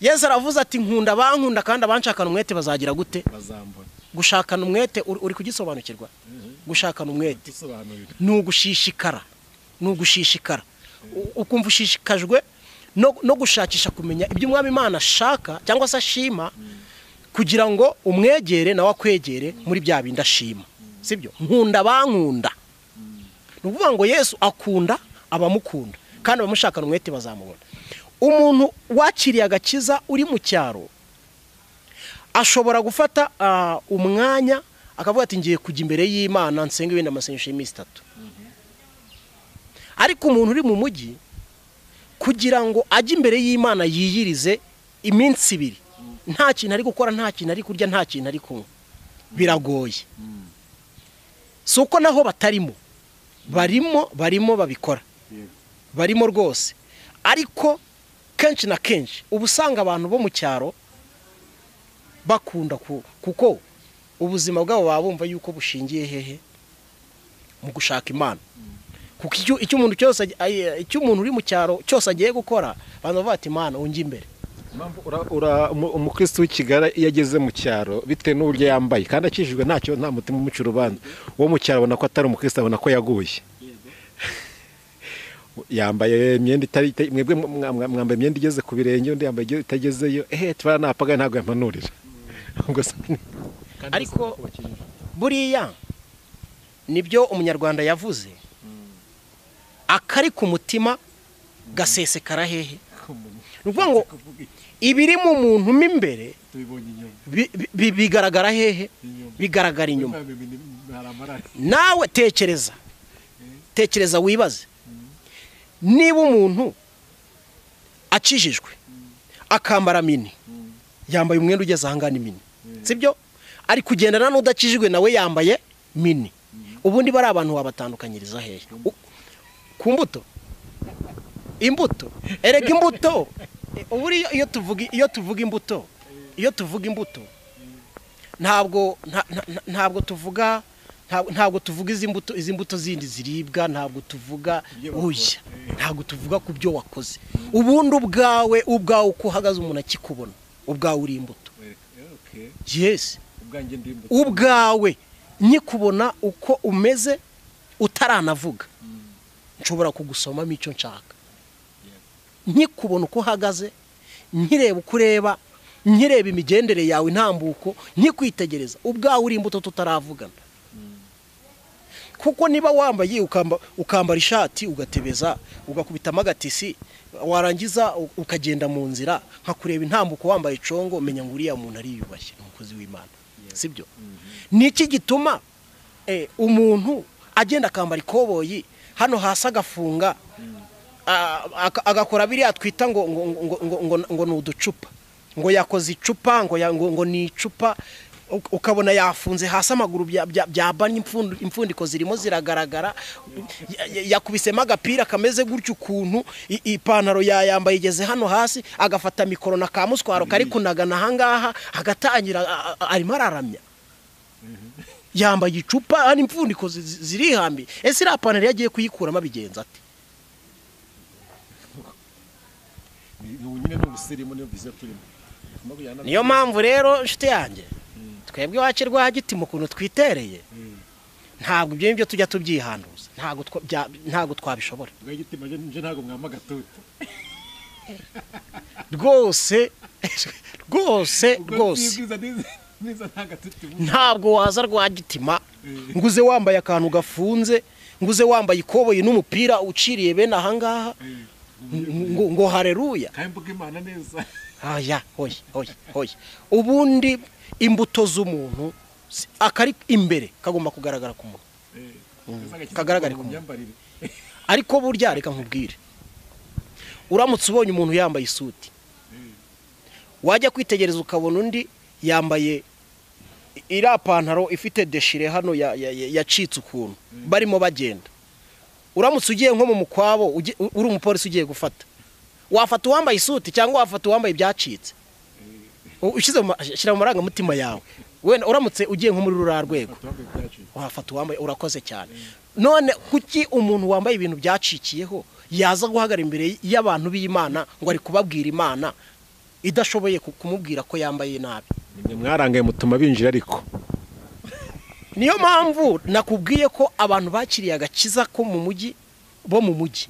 Yesu aravuze ati nkunda abankunda kandi abanshakana umwete bazagira gute? Bazambona. Gushakana umwete uri kugisobanukirwa? Gushakana umwete ni ugushishikara, ni ugushishikara. Ukumva ushishikajwe no gushakisha kumenya ibyo Umwami Imana ashaka cyangwa se ashima, kugira ngo umwegere nawe akwegere muri bya bindi ashima. Sibyo? Nkunda abankunda. Ni ukuvuga ngo Yesu akunda abamukunda kandi abamushakana umwete bazamubona. Umuntu wakiriye agakiza uri mu cyaro Ashobora gufata umwanya akavuga ati ngiye kujya imbere y'Imana nsenga ibindi amasengesho y'iminsi 3. Ariko umuntu uri mu mujyi kugira ngo ajye imbere y'Imana yiyirize iminsi 2 nta kintu ari gukora, nta kintu ari kurya, nta kintu ari kunywa, biragoye. Si uko naho batarimo, barimo babikora, barimo rwose, ariko kenshi na kenshi uba usanga abantu bo mu cyaro bakunda kuko ubuzima bwabo baba bumva yuko bushingiye hehe mu gushaka Imana. Kuko icyo umuntu cyose, icyo umuntu uri mu cyaro cyose agiye gukora, banza bavuga ati Imana unjye imbere. Umukristo w'i Kigali iyo ageze mu cyaro bitewe n'uburyo yambaye kandi akijijwe ntacyo, nta mutima umuca urubanza, uwo mu cyaro abona ko atari umukristo, abona ko yaguye. Yambaye imyenda itari, mwebwe mwambaye imyenda igeze ku birenge, undi yambaye itagezeyo, tubara napagaye ntabwo yampanurira. Ariko buriya nibyo umunyarwanda yavuze, akari ku mutima gasesekara hehe. Ni ukuvuga ngo ibiri mu muntu mo imbere bigaragara hehe? Bigaragara inyuma. Nawe tekereza, tekereza wibaze, niba umuntu akijijwe akambara mini, yambaye umwenda ugeze ahangana mini, sibyo? Ari kugendana n'udakijijwe nawe yambaye mini, ubundi bari abantu wabatandukanyiriza hehe? Ku mbuto. Imbuto, erega imbuto, uburi iyo tuvuga imbuto, iyo tuvuga imbuto ntabwo tuvuga, ntabwo tuvuga izi mbuto zindi ziribwa, ntabwo tuvuga oya, ntabwo tuvuga ku byo wakoze. Ubundi ubwawe uko uhagaze umuntu akikubona, ubwawe uri imbuto. Yes, ubwawe nyikubona uko umeze utaranavuga, nshobora kugusomamo icyo nshaka. Nkikubona uko uhagaze, nkireba uko ureba, nkireba imigendere yawe intambuko, nkikwitegereza, ubwawe uri imbuto tutaravugana. Kuko niba wambaye ukambara ishati ugatebeza ugakubitamo agatisi, warangiza ukagenda mu nzira nkakureba intambuko wambaye icongo, menya ngo uriya muntu ariyubashye, ni umukozi w'Imana, sibyo? Niki gituma umuntu agenda akambara ikoboyi hano hasi agafunga, agakora biriya twita ngo ngo ngo ngo ni uducupa, ngo yakoze icupa, ngo ni icupa, ukabona yafunze hasi amaguru byabanye, impfundiko zirimo ziragaragara, yakubisemo agapira kameze gutyo ukuntu, ipantaro yayambaye igeze hano hasi, agafata mikoro na kamuswaro kari kunagana ahangaha, agatangira arimo araramya, yambaye icupa hano impfundiko zirihambiye. Ese iriya pantaro yagiye kuyikuramo abigenza ate? Niyo mpamvu rero inshuti yanjye, twebwe iwacu Rwagiti mu kuntu twitereye, ntabwo ibyo ngibyo tujya tubyihanduza, ntabwo twabishobora rwose rwose rwose. Ntabwo waza Rwagitima nguze wambaye akantu gafunze, nguze wambaye ikoboyi n'umupira uciriye bene ahangaha ngo haleluya. Oya, oya, oya, oya. Ubundi imbuto z'umuntu akari imbere kagomba kugaragara ku muntu, kagaragara ku muntu. Ariko burya reka nkubwire, uramutse ubonye umuntu yambaye isuti, wajya kwitegereza ukabona undi yambaye iriya pantaro ifite deshire hano yacitse ukuntu, barimo bagenda. Uramutse ugiye nko mu mukwabo, uri umupolisi ugiye gufata, wafata uwambaye isuti cyangwa wafata uwambaye ibyacitse? Ushyira mu marangamutima yawe, wenda uramutse ugiye nko muri ruriya rwego wafata uwambaye, urakoze cyane. None kuki umuntu wambaye ibintu byacikiyeho yaza guhagarara imbere y'abantu b'Imana ngo ari kubabwira Imana idashoboye kumubwira ko yambaye nabi? Mwarangaye mutuma binjira. Ariko niyo mpamvu nakubwiye ko abantu bakiriye agakiza ko mu mujyi, bo mu mujyi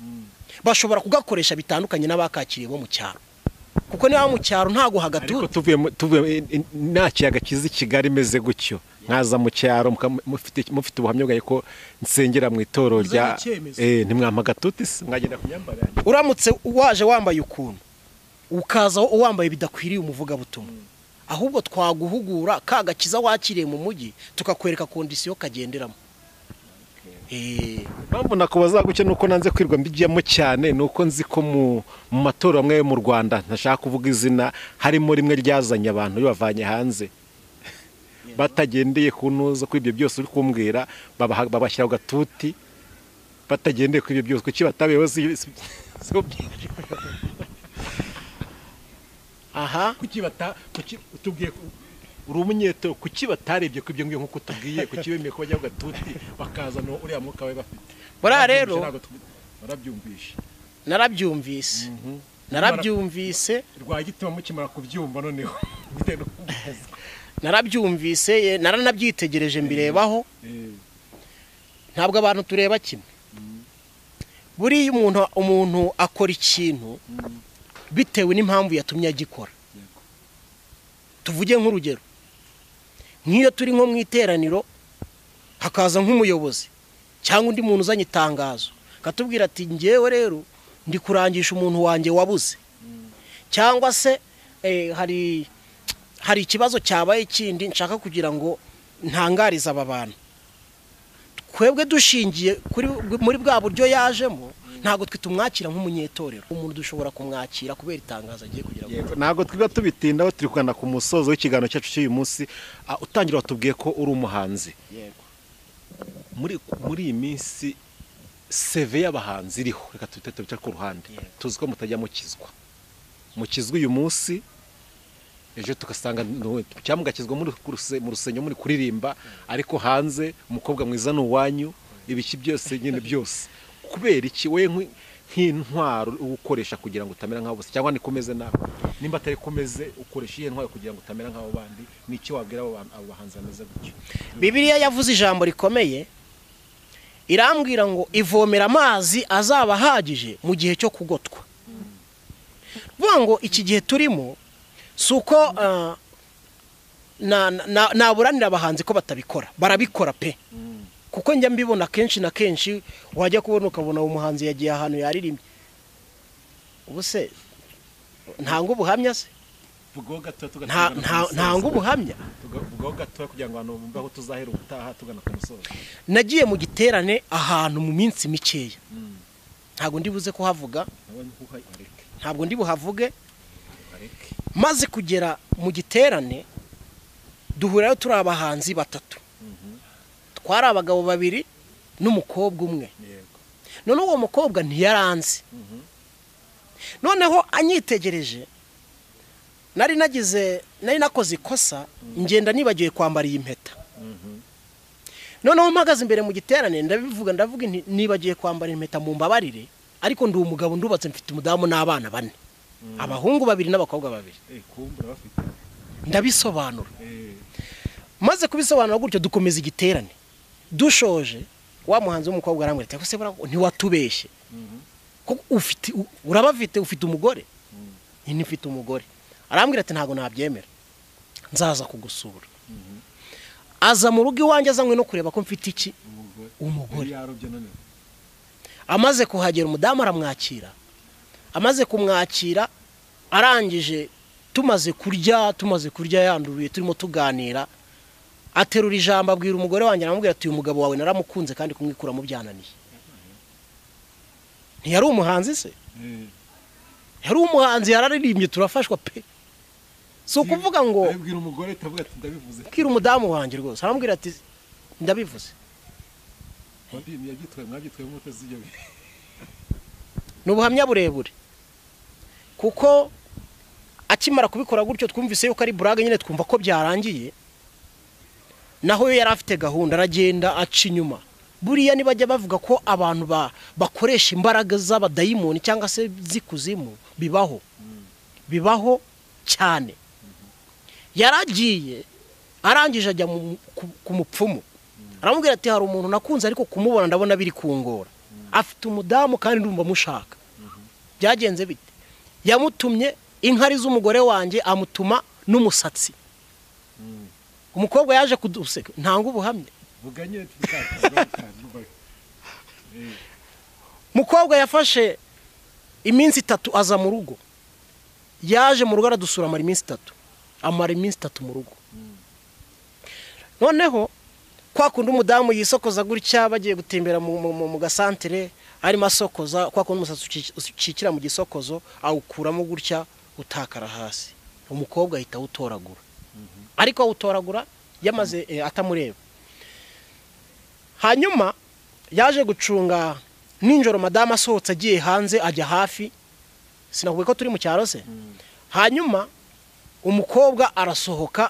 bashobora kugakoresha bitandukanye n'abakakiriye bo mu cyaro, kuko niba mu cyaro ntago hagatuye. Ariko tuvuye nta kiyaga kiza i Kigali imeze gutyo, nkaza mu cyaro mufite ubuhamya bwaye ko nsengera mu itoro rya ntimwampa agatuti, mwagenda kunyambara. Uramutse waje wambaye ukuntu, ukaza wambaye bidakwiriye umuvugabutumwa, Ahubwo twaguhugura ka gakiza wakiriye mu mujyi, tukakwereka condition kagenderamo. Impamvu nakubaza gutya nuko nanze kwirwa mbijyamo cyane, nuko nzi ko mu matora amwe yo mu Rwanda, ntashaka kuvuga izina, harimo rimwe ryazanye abantu bibavanye hanze batagendeye ku ntuza kuri ibyo byose uri kumbwira, babashyira ku gatuti batagendeye kuri ibyo byose. Kuki batabeho? Aha, kuki kuki utubwiye uri umunyeto, kuki batarebye ku ibyo ngibyo nkuko utubwiye? Kuki bemeye ko bajya ku gatuti bakazana uriya mwuka we bafite? Buriya rero narabyumvishe, narabyumvise rwagitima mukimara kubyumva noneho narabyumvise, naranabyitegereje mbirebaho. Ntabwo abantu tureba kimwe. Buriya umuntu akora ikintu bitewe n'impamvu yatumye agikora. Tuvuge nk'urugero, nk'iyo turi nko mu iteraniro hakaza nk'umuyobozi cyangwa undi muntu uzanye itangazo akatubwira ati ngewe rero ndi kurangisha umuntu wanjye wabuze, cyangwa se hari ikibazo cyabaye kindi nshaka kugira ngo ntangarize aba bantu. Twebwe dushingiye muri bwa buryo yajemo, ntabwo twe tumwakira nk'umunyetorero. Umuntu dushobora kumwakira kubera itangazo agiye kugira ngo. Ntabwo twiga tubitindaho, turi kugana ku musozo w'ikiganiro cyacu cy'uyu munsi. Utangira watubwiye ko uri umuhanzi. Yego. Muri iyi minsi CV y'abahanzi iriho, reka tubite ku ruhande, tuzi ko mutajya mukizwa. Mukizwa uyu munsi, ejo tugasanga cyangwa mugakizwa mu rusengero muri kuririmba, ariko hanze umukobwa mwiza ni uwanyu, ibiki byose nyine byose. Kubera iki we nk'intwaro ukoresha kugira ngo utamera nk'abo bose, cyangwa nikomeze nawe nimba atari komeze ukoresha iyihe ntwaro kugira ngo utamera nk'abo bandi? Ni iki wabwira abo bahanzi bameze gutyo? Bibiliya yavuze ijambo rikomeye, irambwira ngo ivomera amazi azaba ahagije mu gihe cyo kugotwa. Vuga ngo iki gihe turimo si uko naburanira abahanzi ko batabikora, barabikora pe. Kuko njya mbibona kenshi na kenshi, wajya kubona ukabona umuhanzi yagiye ahantu yaririmbye. Ubu se ntanga ubuhamya se? Ntanga ubuhamya kugira ngo abantu bumve aho tuzahera ubutaha tugana ku musozo. Nagiye mu giterane ahantu mu minsi mikeya, ntabwo ndibuze kuhavuga, ntabwo ndi buhavuge. Maze kugera mu giterane duhurirayo turi abahanzi batatu, twari abagabo babiri n'umukobwa umwe. Noneho uwo mukobwa ntiyaranze. Noneho anyitegereje, nari nakoze ikosa, ngenda nibagiwe kwambara iyi mpeta. Noneho mpagaze imbere mu giterane ndabivuga, ndavuga nti nibagiye kwambara impeta, mumbabarire, ariko ndi umugabo ndubatse, mfite umudamu n'abana bane, abahungu babiri n'abakobwa babiri. Ndabisobanura. Maze kubisobanura gutyo dukomeza igiterane. Dushoje wa muhanzi w'umukobwa arambwira ati se ntiwatubeshye, kuko ufite urabafite, ufite umugore? Nti mfite umugore. Arambwira ati ntabwo nabyemera, nzaza kugusura. Aza mu rugo iwanjye azanywe no kureba ko mfite iki umugore. Amaze kuhagera umudamu aramwakira. Amaze kumwakira arangije, tumaze kurya yanduruye, turimo tuganira, aterura ijambo abwira umugore wanjye, aramubwira ati uyu mugabo wawe naramukunze kandi kumwikuramo byananiye. Ntiyari umuhanzi se? Yari umuhanzi, yararirimbye turafashwa pe. Si ukuvuga ngo abwira umugore tavuga ati ndabivuze. Abwira umudamu wanjye rwose aramubwira ati ndabivuze. Ni ubuhamya burebure, kuko akimara kubikora gutyo twumvise yuko ari burage nyine, twumva ko byarangiye. Naho yo yari afite gahunda, aragenda aca inyuma. Buriya nibajya bavuga ko abantu bakoresha imbaraga z'abadayimoni cyangwa se z'ikuzimu, bibaho, bibaho cyane. Yaragiye arangije ajya ku mupfumu, aramubwira ati hari umuntu nakunze ariko kumubona ndabona biri kungora, afite umudamu kandi ndumva mushaka. Byagenze bite? Yamutumye inkari z'umugore wanjye, amutuma n'umusatsi. Umukobwa yaje kuduseka, ntanga ubuhamya. Mukobwa yafashe iminsi 3 aza mu rugo. Yaje mu rugo aradusura amara iminsi 3. Amara iminsi 3 mu rugo. Noneho kwa kundi umudamu yisokoza gutya bagiye gutembera mu gasantere arimo asokoza, kwa kundi umusatsi ukikira mu gisokozo awukuramo gutya utakara hasi, umukobwa ahita awutoragura, ariko awutoragura yamaze atamureba. Hanyuma yaje gucunga ninjoro, madamu asohotse agiye hanze ajya hafi, sinakubwiye ko turi mu cyaro se. Hanyuma umukobwa arasohoka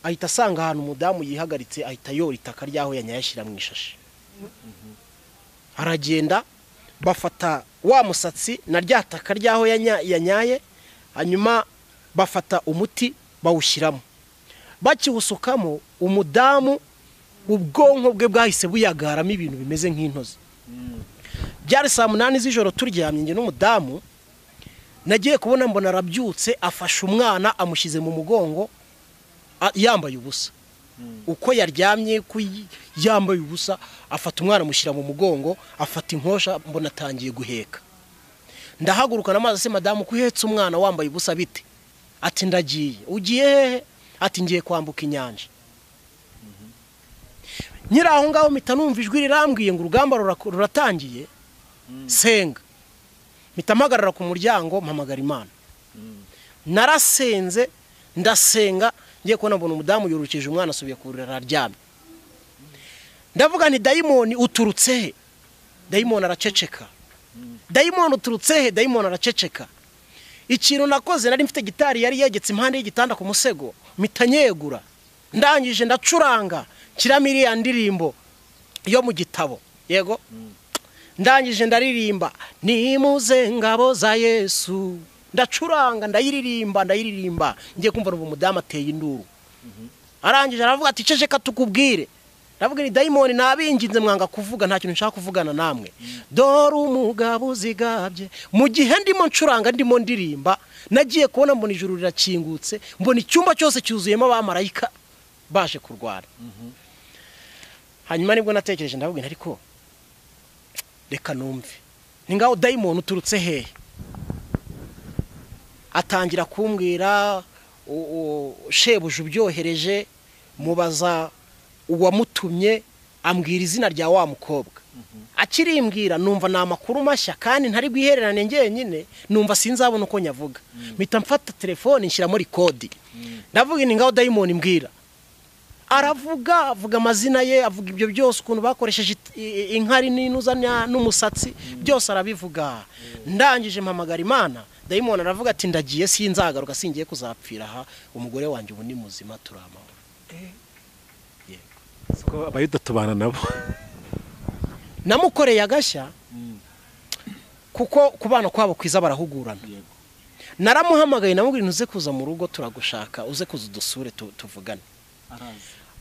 ahita asanga ahantu umudamu yihagaritse, ahita yora itaka ryaho yanyayashyira mu ishashi. Aragenda bafata wa musatsi na rya taka ryaho yanyaye, hanyuma bafata umuti bawushyiramo. Bakiwusukamo umudamu ubwonko bwe bwahise buyagaramo ibintu bimeze nk'intozi. Byari saa 8 z'ijoro turyamye njye n'umudamu, nagiye kubona mbona arabyutse afashe umwana amushyize mu mugongo yambaye ubusa. Uko yaryamye yambaye ubusa, afata umwana amushyira mu mugongo, afata inkosha mbona atangiye guheka. Ndahaguruka namaze se madamu ko uhetse umwana wambaye ubusa bite? Ati ndagiye. Ugiye hehe? Ati ngiye kwambuka inyanja. Nyiri aho ngaho mpita numva ijwi rirambwiye ngo urugamba ruratangiye, senga. Mpita mpagarara ku muryango mpamagara Imana. Narasenze ndasenga, ngiye kubona mbona umudamu yorukije umwana asubiye ku buriri araryamye. Ndavuga nti dayimoni uturutse he? Dayimoni araceceka. Dayimoni uturutse he? Dayimoni araceceka. Ikintu nakoze, nari mfite gitari yari yegetse impande y'igitanda ku musego, mpita nyegura. Ndangije ndacuranga nshyiramo iriya ndirimbo yo mu gitabo. Yego. Ndangije ndaririmba nimuze ngabo za Yesu, ndacuranga ndayiririmba ndayiririmba, ngiye kumva ubu umudamu ateye induru. Arangije aravuga ati ceceka tukubwire. Ndavuga ni dayimoni nabinginze mwanga kuvuga, nta kintu nshaka kuvugana namwe. Dore umugabo uzigabye. Mu gihe ndimo ncuranga ndimo ndirimba, nagiye kubona mbona ijuru rirakingutse, mbona icyumba cyose cyuzuyemo abamarayika baje kurwana. Hanyuma nibwo natekereje ndavuga ariko reka numve, ni ngaho dayimoni uturutse hehe? Atangira kumbwira shebuja ubyohereje, mubaza uwamutumye, ambwira izina rya wa mukobwa. Akirimbwira numva ni amakuru mashya kandi ntari bwihererane njyenyine, numva sinzabona uko nyavuga. Mpita mfata telefone nshyiramo rekodi. Ndavuga ni ngaho dayimoni mbwira. Aravuga, avuga amazina ye, avuga ibyo byose ukuntu bakoresheje inkari n'inuza n'umusatsi, byose arabivuga. Ndangije mpamagara Imana, dayimoni aravuga ati ndagiye sinzagaruka, singiye kuzapfira aha, umugore wanjye ubu ni muzima turi amahoro. Siko abayuda tubana nabo. Namukoreye agashya kuko kubana kwabo kwiza barahugurana. Naramuhamagaye namubwira ntuze kuza mu rugo turagushaka, uze kuza udusure tuvugane.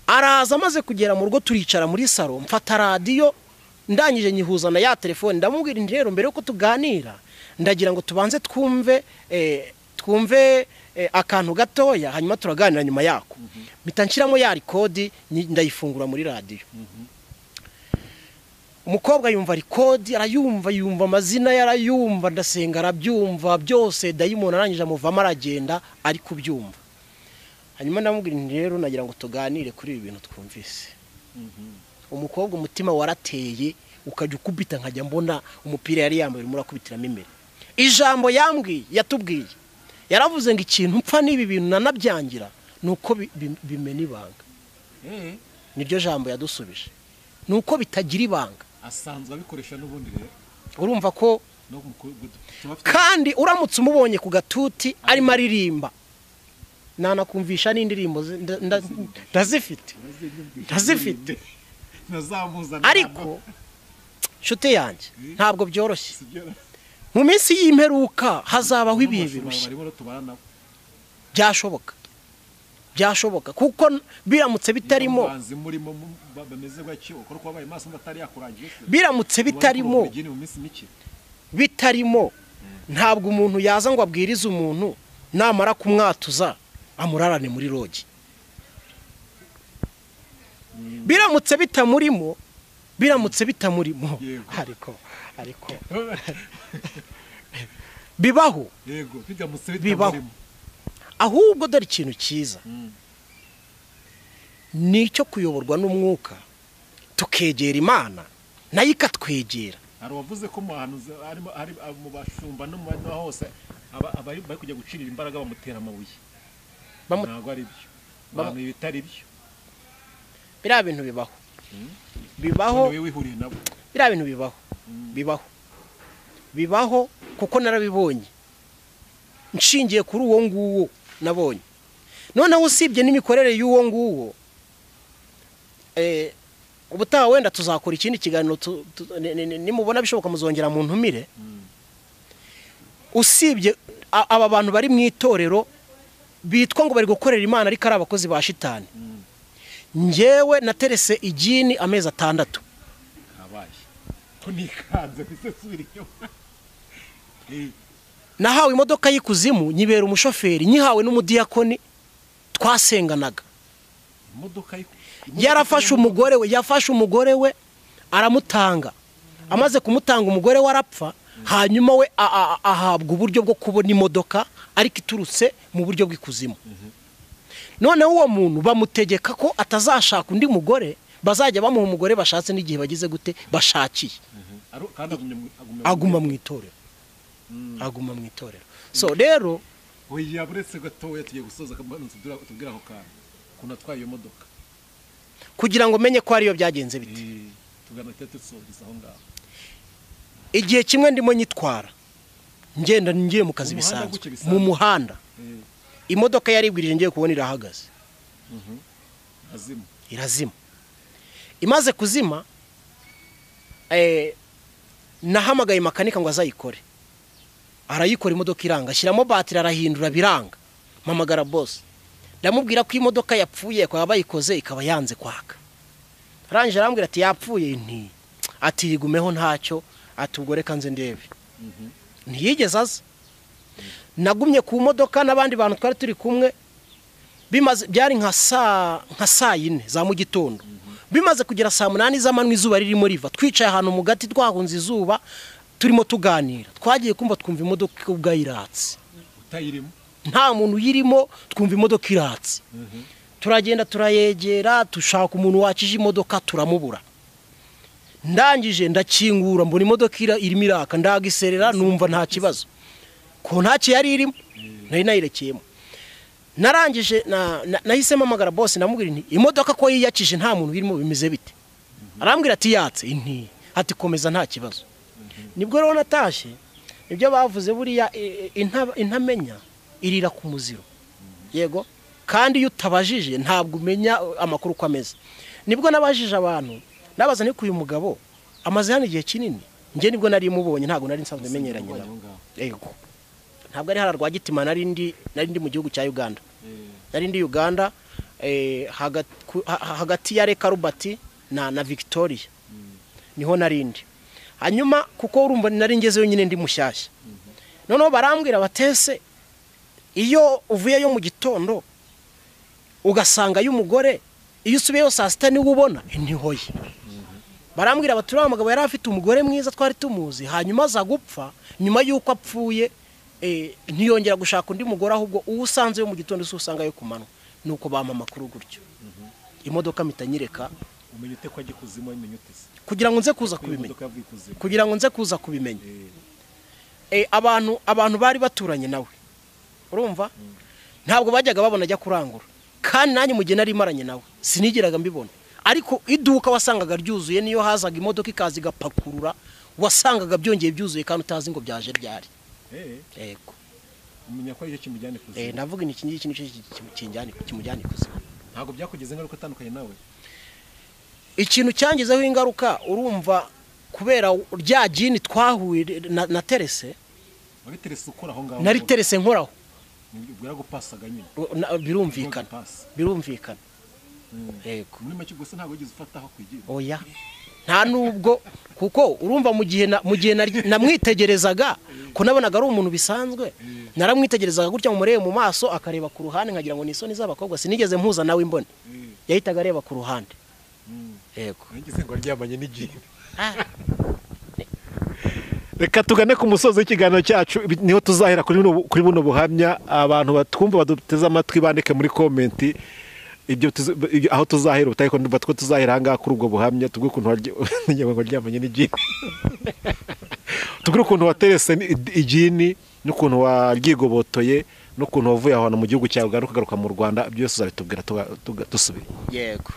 Araza amaze kugera mu rugo turicara muri salo, mfata radiyo ndangije nyihuza na ya telefone, ndamubwira nti rero mbere yuko tuganira ndagira ngo tubanze twumve twumve akantu gatoya, hanyuma turaganira nyuma yako. Mpita nshyiramo ya rekodi ndayifungura muri radiyo. Umukobwa yumva rekodi, arayumva, yumva amazina yarayumva, ndasenga arabyumva byose, dayimoni arangije amuvamo aragenda ari kubyumva. Hanyuma ndamubwira nti rero nagira ngo tuganire kuri ibi bintu twumvise. Umukobwa umutima warateye ukajya ukubita nkajya mbona umupira yari yambaye urimo urakubitiramo imbere. Ijambo yambwiye yatubwiye, yaravuze ngo ikintu mpfa n'ibi bintu nanabyangira nuko bimena ibanga. Niryo jambo yadusubije, nuko bitagira ibanga. Asanzwe abikoresha n'ubundi rero. Urumva ko kandi uramutse umubonye ku gatuti arimo aririmba, nanakumvisha n'indirimbo ndazifite ndazifite, ariko nshuti yanjye ntabwo byoroshye. Mu minsi y'imperuka hazabaho ibihe birushye. Byashoboka, byashoboka kuko biramutse bitarimo, biramutse bitarimo, bitarimo, ntabwo umuntu yaza ngo abwirize umuntu namara kumwatuza amurarane muri rogi. Biramutse bitamurimo, biramutse bitamurimo, ariko bibaho, bibaho. Ahubwo dore ikintu cyiza ni icyo kuyoborwa n'umwuka, tukegera Imana nayo ikatwegera. Hari uwavuze ko mu bashumba no mu bandi hose abari bari kujya gucirira imbaraga bamutera amabuye. Ntabwo ari byo, abantu bitari byo. Biriya bintu bibaho, bibaho, biriya bintu bibaho, bibaho, bibaho, kuko narabibonye nshingiye kuri uwo nguwo nabonye. Noneho usibye n'imikorere y'uwo nguwo, ubutaha wenda tuzakora ikindi kiganiro, nimubona bishoboka muzongera mu ntumire. Usibye aba bantu bari mu itorero bitwa ngo bari gukorera Imana ariko ari abakozi ba shitani, njyewe naterese igini amezi 6. Nahawe imodoka y'ikuzimu nyibera umushoferi, nyihawe n'umudiyakoni twasenganaga. Yarafashe umugore we, yafashe umugore we aramutanga. Amaze kumutanga umugore we arapfa, hanyuma we ahabwa uburyo bwo kubona imodoka ariko iturutse mu buryo bw'ikuzimu. Noneho uwo muntu bamutegeka ko atazashaka undi mugore, bazajya bamuha umugore bashatse n'igihe bagize gute bashakiye. Aguma mu itorero, aguma mu itorero. So rero oya, buretse gatoya tugiye gusoza tubwira aho kantu kuntu atwaye iyo modoka kugira ngo menye ko ariyo byagenze bite. Igihe kimwe ndimo nyitwara ngenda ngiye mu kazi bisanzwe mu muhanda, imodoka yaribwirije ngiye kubona irahagaze, irazima. Imaze kuzima, nahamagaye makanika ngo azayikore, arayikora imodoka iranga, ashyiramo batiri arahindura biranga. Mpamagara boss, ndamubwira ko imodoka yapfuye kwa bayikoze ikaba yanze kwaka. Arangije arambwira ati yapfuye, nti ati yigumeho ntacyo, ati ubwo reka nze ndebe. Ntiyigeze aza. Nagumye ku modoka n'abandi bantu twari turi kumwe, bimaze byari nka saa 4 za mu gitondo. Bimaze kugera saa 8 z'amanywa izuba ririmo riva, twicaye ahantu mu gati twahunze izuba turimo tuganira. Twagiye kumva twumva imodoka ubwayiratse, utayirimo, nta muntu uyirimo, twumva imodoka iratse. Turagenda turayegera, dushaka umuntu wakije imodoka turamubura. Ndangije ndakingura mbona imodoka irimo iraka, ndagiserera numva nta kibazo, ko ntacyo yari irimo, nari nayirekeyemo. Narangije nahise mpamagara boss, ndamubwira nti imodoka ko yiyakije nta muntu irimo bimeze bite? Arambwira ati yatse, nti ati komeza nta kibazo. Nibwo rero natashye, nibyo bavuze buriya intamenya irira ku muziro. Yego, kandi iyo utabajije ntabwo umenya amakuru uko ameze. Nibwo nabajije abantu, nabaza niko uyu mugabo amaze hano igihe kinini, njye nibwo nari mubonye, ntabwo nari nsanzwe menyeranye nawe. Yego, ntabwo ari hara Rwagitima, nari ndi mu gihugu cya Uganda. Nari ndi Uganda, hagati ya Lake Albert na Victoria niho nari ndi. Hanyuma kuko urumva nari ngezeyo nyine ndi mushyashya. Noneho barambwira batese iyo uvuyeyo mu gitondo ugasanga y'umugore, iyo usubiyeyo saa 6 niwe ubona ntihoye. Barambwira bati uriya mugabo yari afite umugore mwiza twari tumuzi, hanyuma aza gupfa, nyuma y'uko apfuye ntiyongera gushaka undi mugore, ahubwo uwo usanze yo mu gitondo se usanga yo kumanywa. Nuko bampa amakuru gutyo, imodoka mpita nyireka. Umenye ute ko agikuzimu? Umenye ute se? Kugira ngo nze kuza kubimenya, kugira ngo nze kuza kubimenya. Abantu bari baturanye nawe, urumva ntabwo bajyaga babona ajya kurangura, kandi nanjye mu gihe nari maranye nawe sinigeraga mbibona. Ariko iduka wasangaga ryuzuye, niyo hazaga imodoka ikaza igapakurura wasangaga byongeye byuzuye kandi utazi ngo byaje ryari. Yego, umenya ko aricyo kimujyana ikuzimu. Ndavuga iki ngiki nicyo kimujyana ikuzimu. Ntabwo byakugize ingaruka atandukanye nawe? Ikintu cyangizeho ingaruka, urumva kubera rya jini twahuye na terese, wariterese ukora aho ngaho? Nari terese nkoraho. Bwaragupasaga nyine. Birumvikana, birumvikana. Yego. Muri make gusa ntabwo wigeze ufataho kwigira? Oya, nta nubwo, kuko urumva mu gihe namwitegerezaga ko nabonaga ari umuntu bisanzwe, naramwitegerezaga gutya mumurebe mu maso akareba ku ruhande nkagira ngo ni isoni z'abakobwa, sinigeze mpuza nawe imbone, yahitaga areba ku ruhande. Yego, ngize ngo aryamanye n'igini. Reka tugane ku musozo w'ikiganiro cyacu, niho tuzahera kuri buno buhamya. Abantu batwumva baduteze amatwi bandike muri komenti ibyo aho tuzahera ubutaha, ariko ndumva two tuzahera aha ngaha kuri ubwo buhamya, tubwire ukuntu waryamanye n'igini, tubwire ukuntu waterese igini n'ukuntu waryigobotoye n'ukuntu wavuye aho hantu mu gihugu cyawe ukagaruka mu Rwanda, byose uzabitubwira dusubiye. Yego.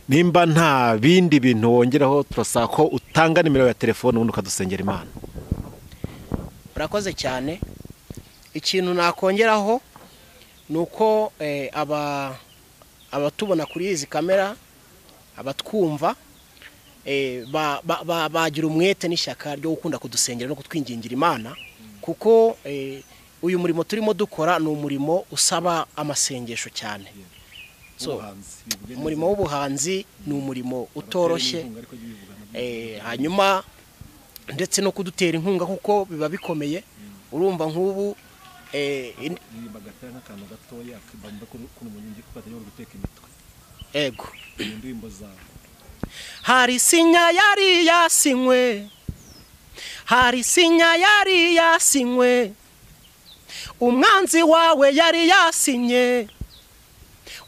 Nimba nta bindi bintu wongeraho, turasaba ko utanga nimero ya telefone ubundi ukadusengera Imana. Urakoze cyane. Ikintu nakongeraho ni uko abatubona kuri izi kamera, abatwumva, bagira umwete n'ishyaka ryo gukunda kudusengera no kutwingingira Imana, kuko uyu murimo turimo dukora ni umurimo usaba amasengesho cyane. So, umurimo w'ubuhanzi ni umurimo utoroshye, hanyuma ndetse no kudutera inkunga kuko biba bikomeye. Urumva nk'ubu ego hari sinya yari yasinywe, hari sinya yari yasinywe, umwanzi wawe yari yasinye,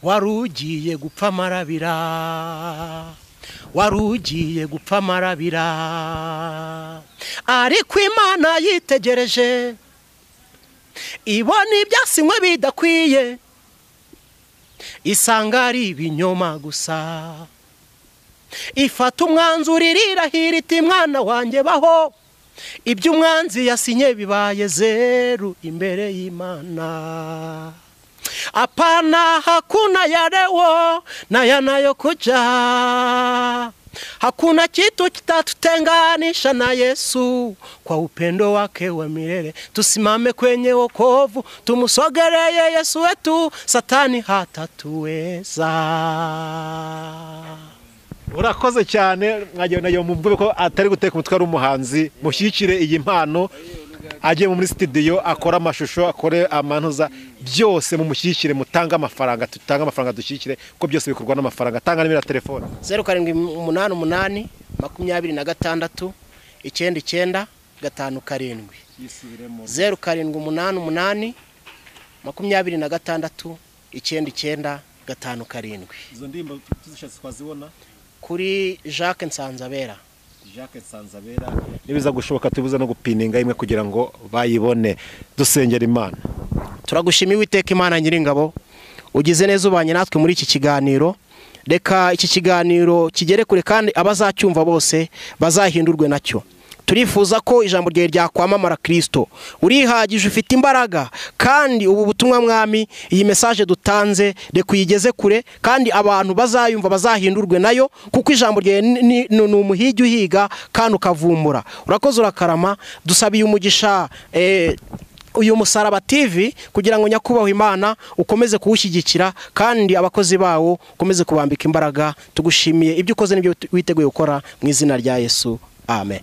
warugiye gupfa amarabira, warugiye gupfa amarabira, ariko Imana yitegereje ibona ibyasinywe bidakwiye, isanga ari ibinyoma gusa, ifata umwanzuro irirahira iti mwana wanjye baho, ibyo umwanzi yasinye bibaye zeru imbere y'Imana. Hapana, hakuna ya leo na yanayokuja, hakuna kitu kitatutenganisha na Yesu kwa upendo wake wa milele. Tusimame kwenye wokovu, tumusogelee Yesu wetu, Satani hatatuweza. Urakoze cyane, mwagiye nayo mumvube ko atari guteka umutwe ari umuhanzi. Mushyigikire iyi mpano, agiye muri studio akora amashusho, akore amantuza, byose mumushyigikire, mutange amafaranga, tutange amafaranga dushyigikire, kuko byose bikorwa n'amafaranga. Tanga nimero ya telefone 0788 26 99 57, 0788 26 99 57. Izo ndirimbo tuzishatse twazibona kuri Jacques Nsanzabera. Jacques Nsanzabera, nibiza gushoboka tubuza no gupininga imwe kugira ngo bayibone. Dusengera Imana. Turagushimiye Uwiteka Imana nyiringabo, ugize neza ubanye natwe muri iki kiganiro. Reka iki kiganiro kigere kure kandi abazacyumva bose bazahindurwe nacyo. Turifuza ko ijambo ryawe ryakwamamara Kristo. Urihagije, ufite imbaraga, kandi ubu butumwa mwami, iyi message dutanze reka uyigeze kure, kandi abantu bazayumva bazahindurwe nayo, kuko ijambo ryawe ni umuhigi uhiga kandi ukavumbura. Urakoze, urakarama. Dusabiye umugisha uyu Musaraba TV kugira ngo nyakubahwa Imana ukomeze kuwushyigikira, kandi abakozi bawo ukomeze kubambika imbaraga. Tugushimiye ibyo ukoze n'ibyo witeguye gukora mu izina rya Yesu, amen.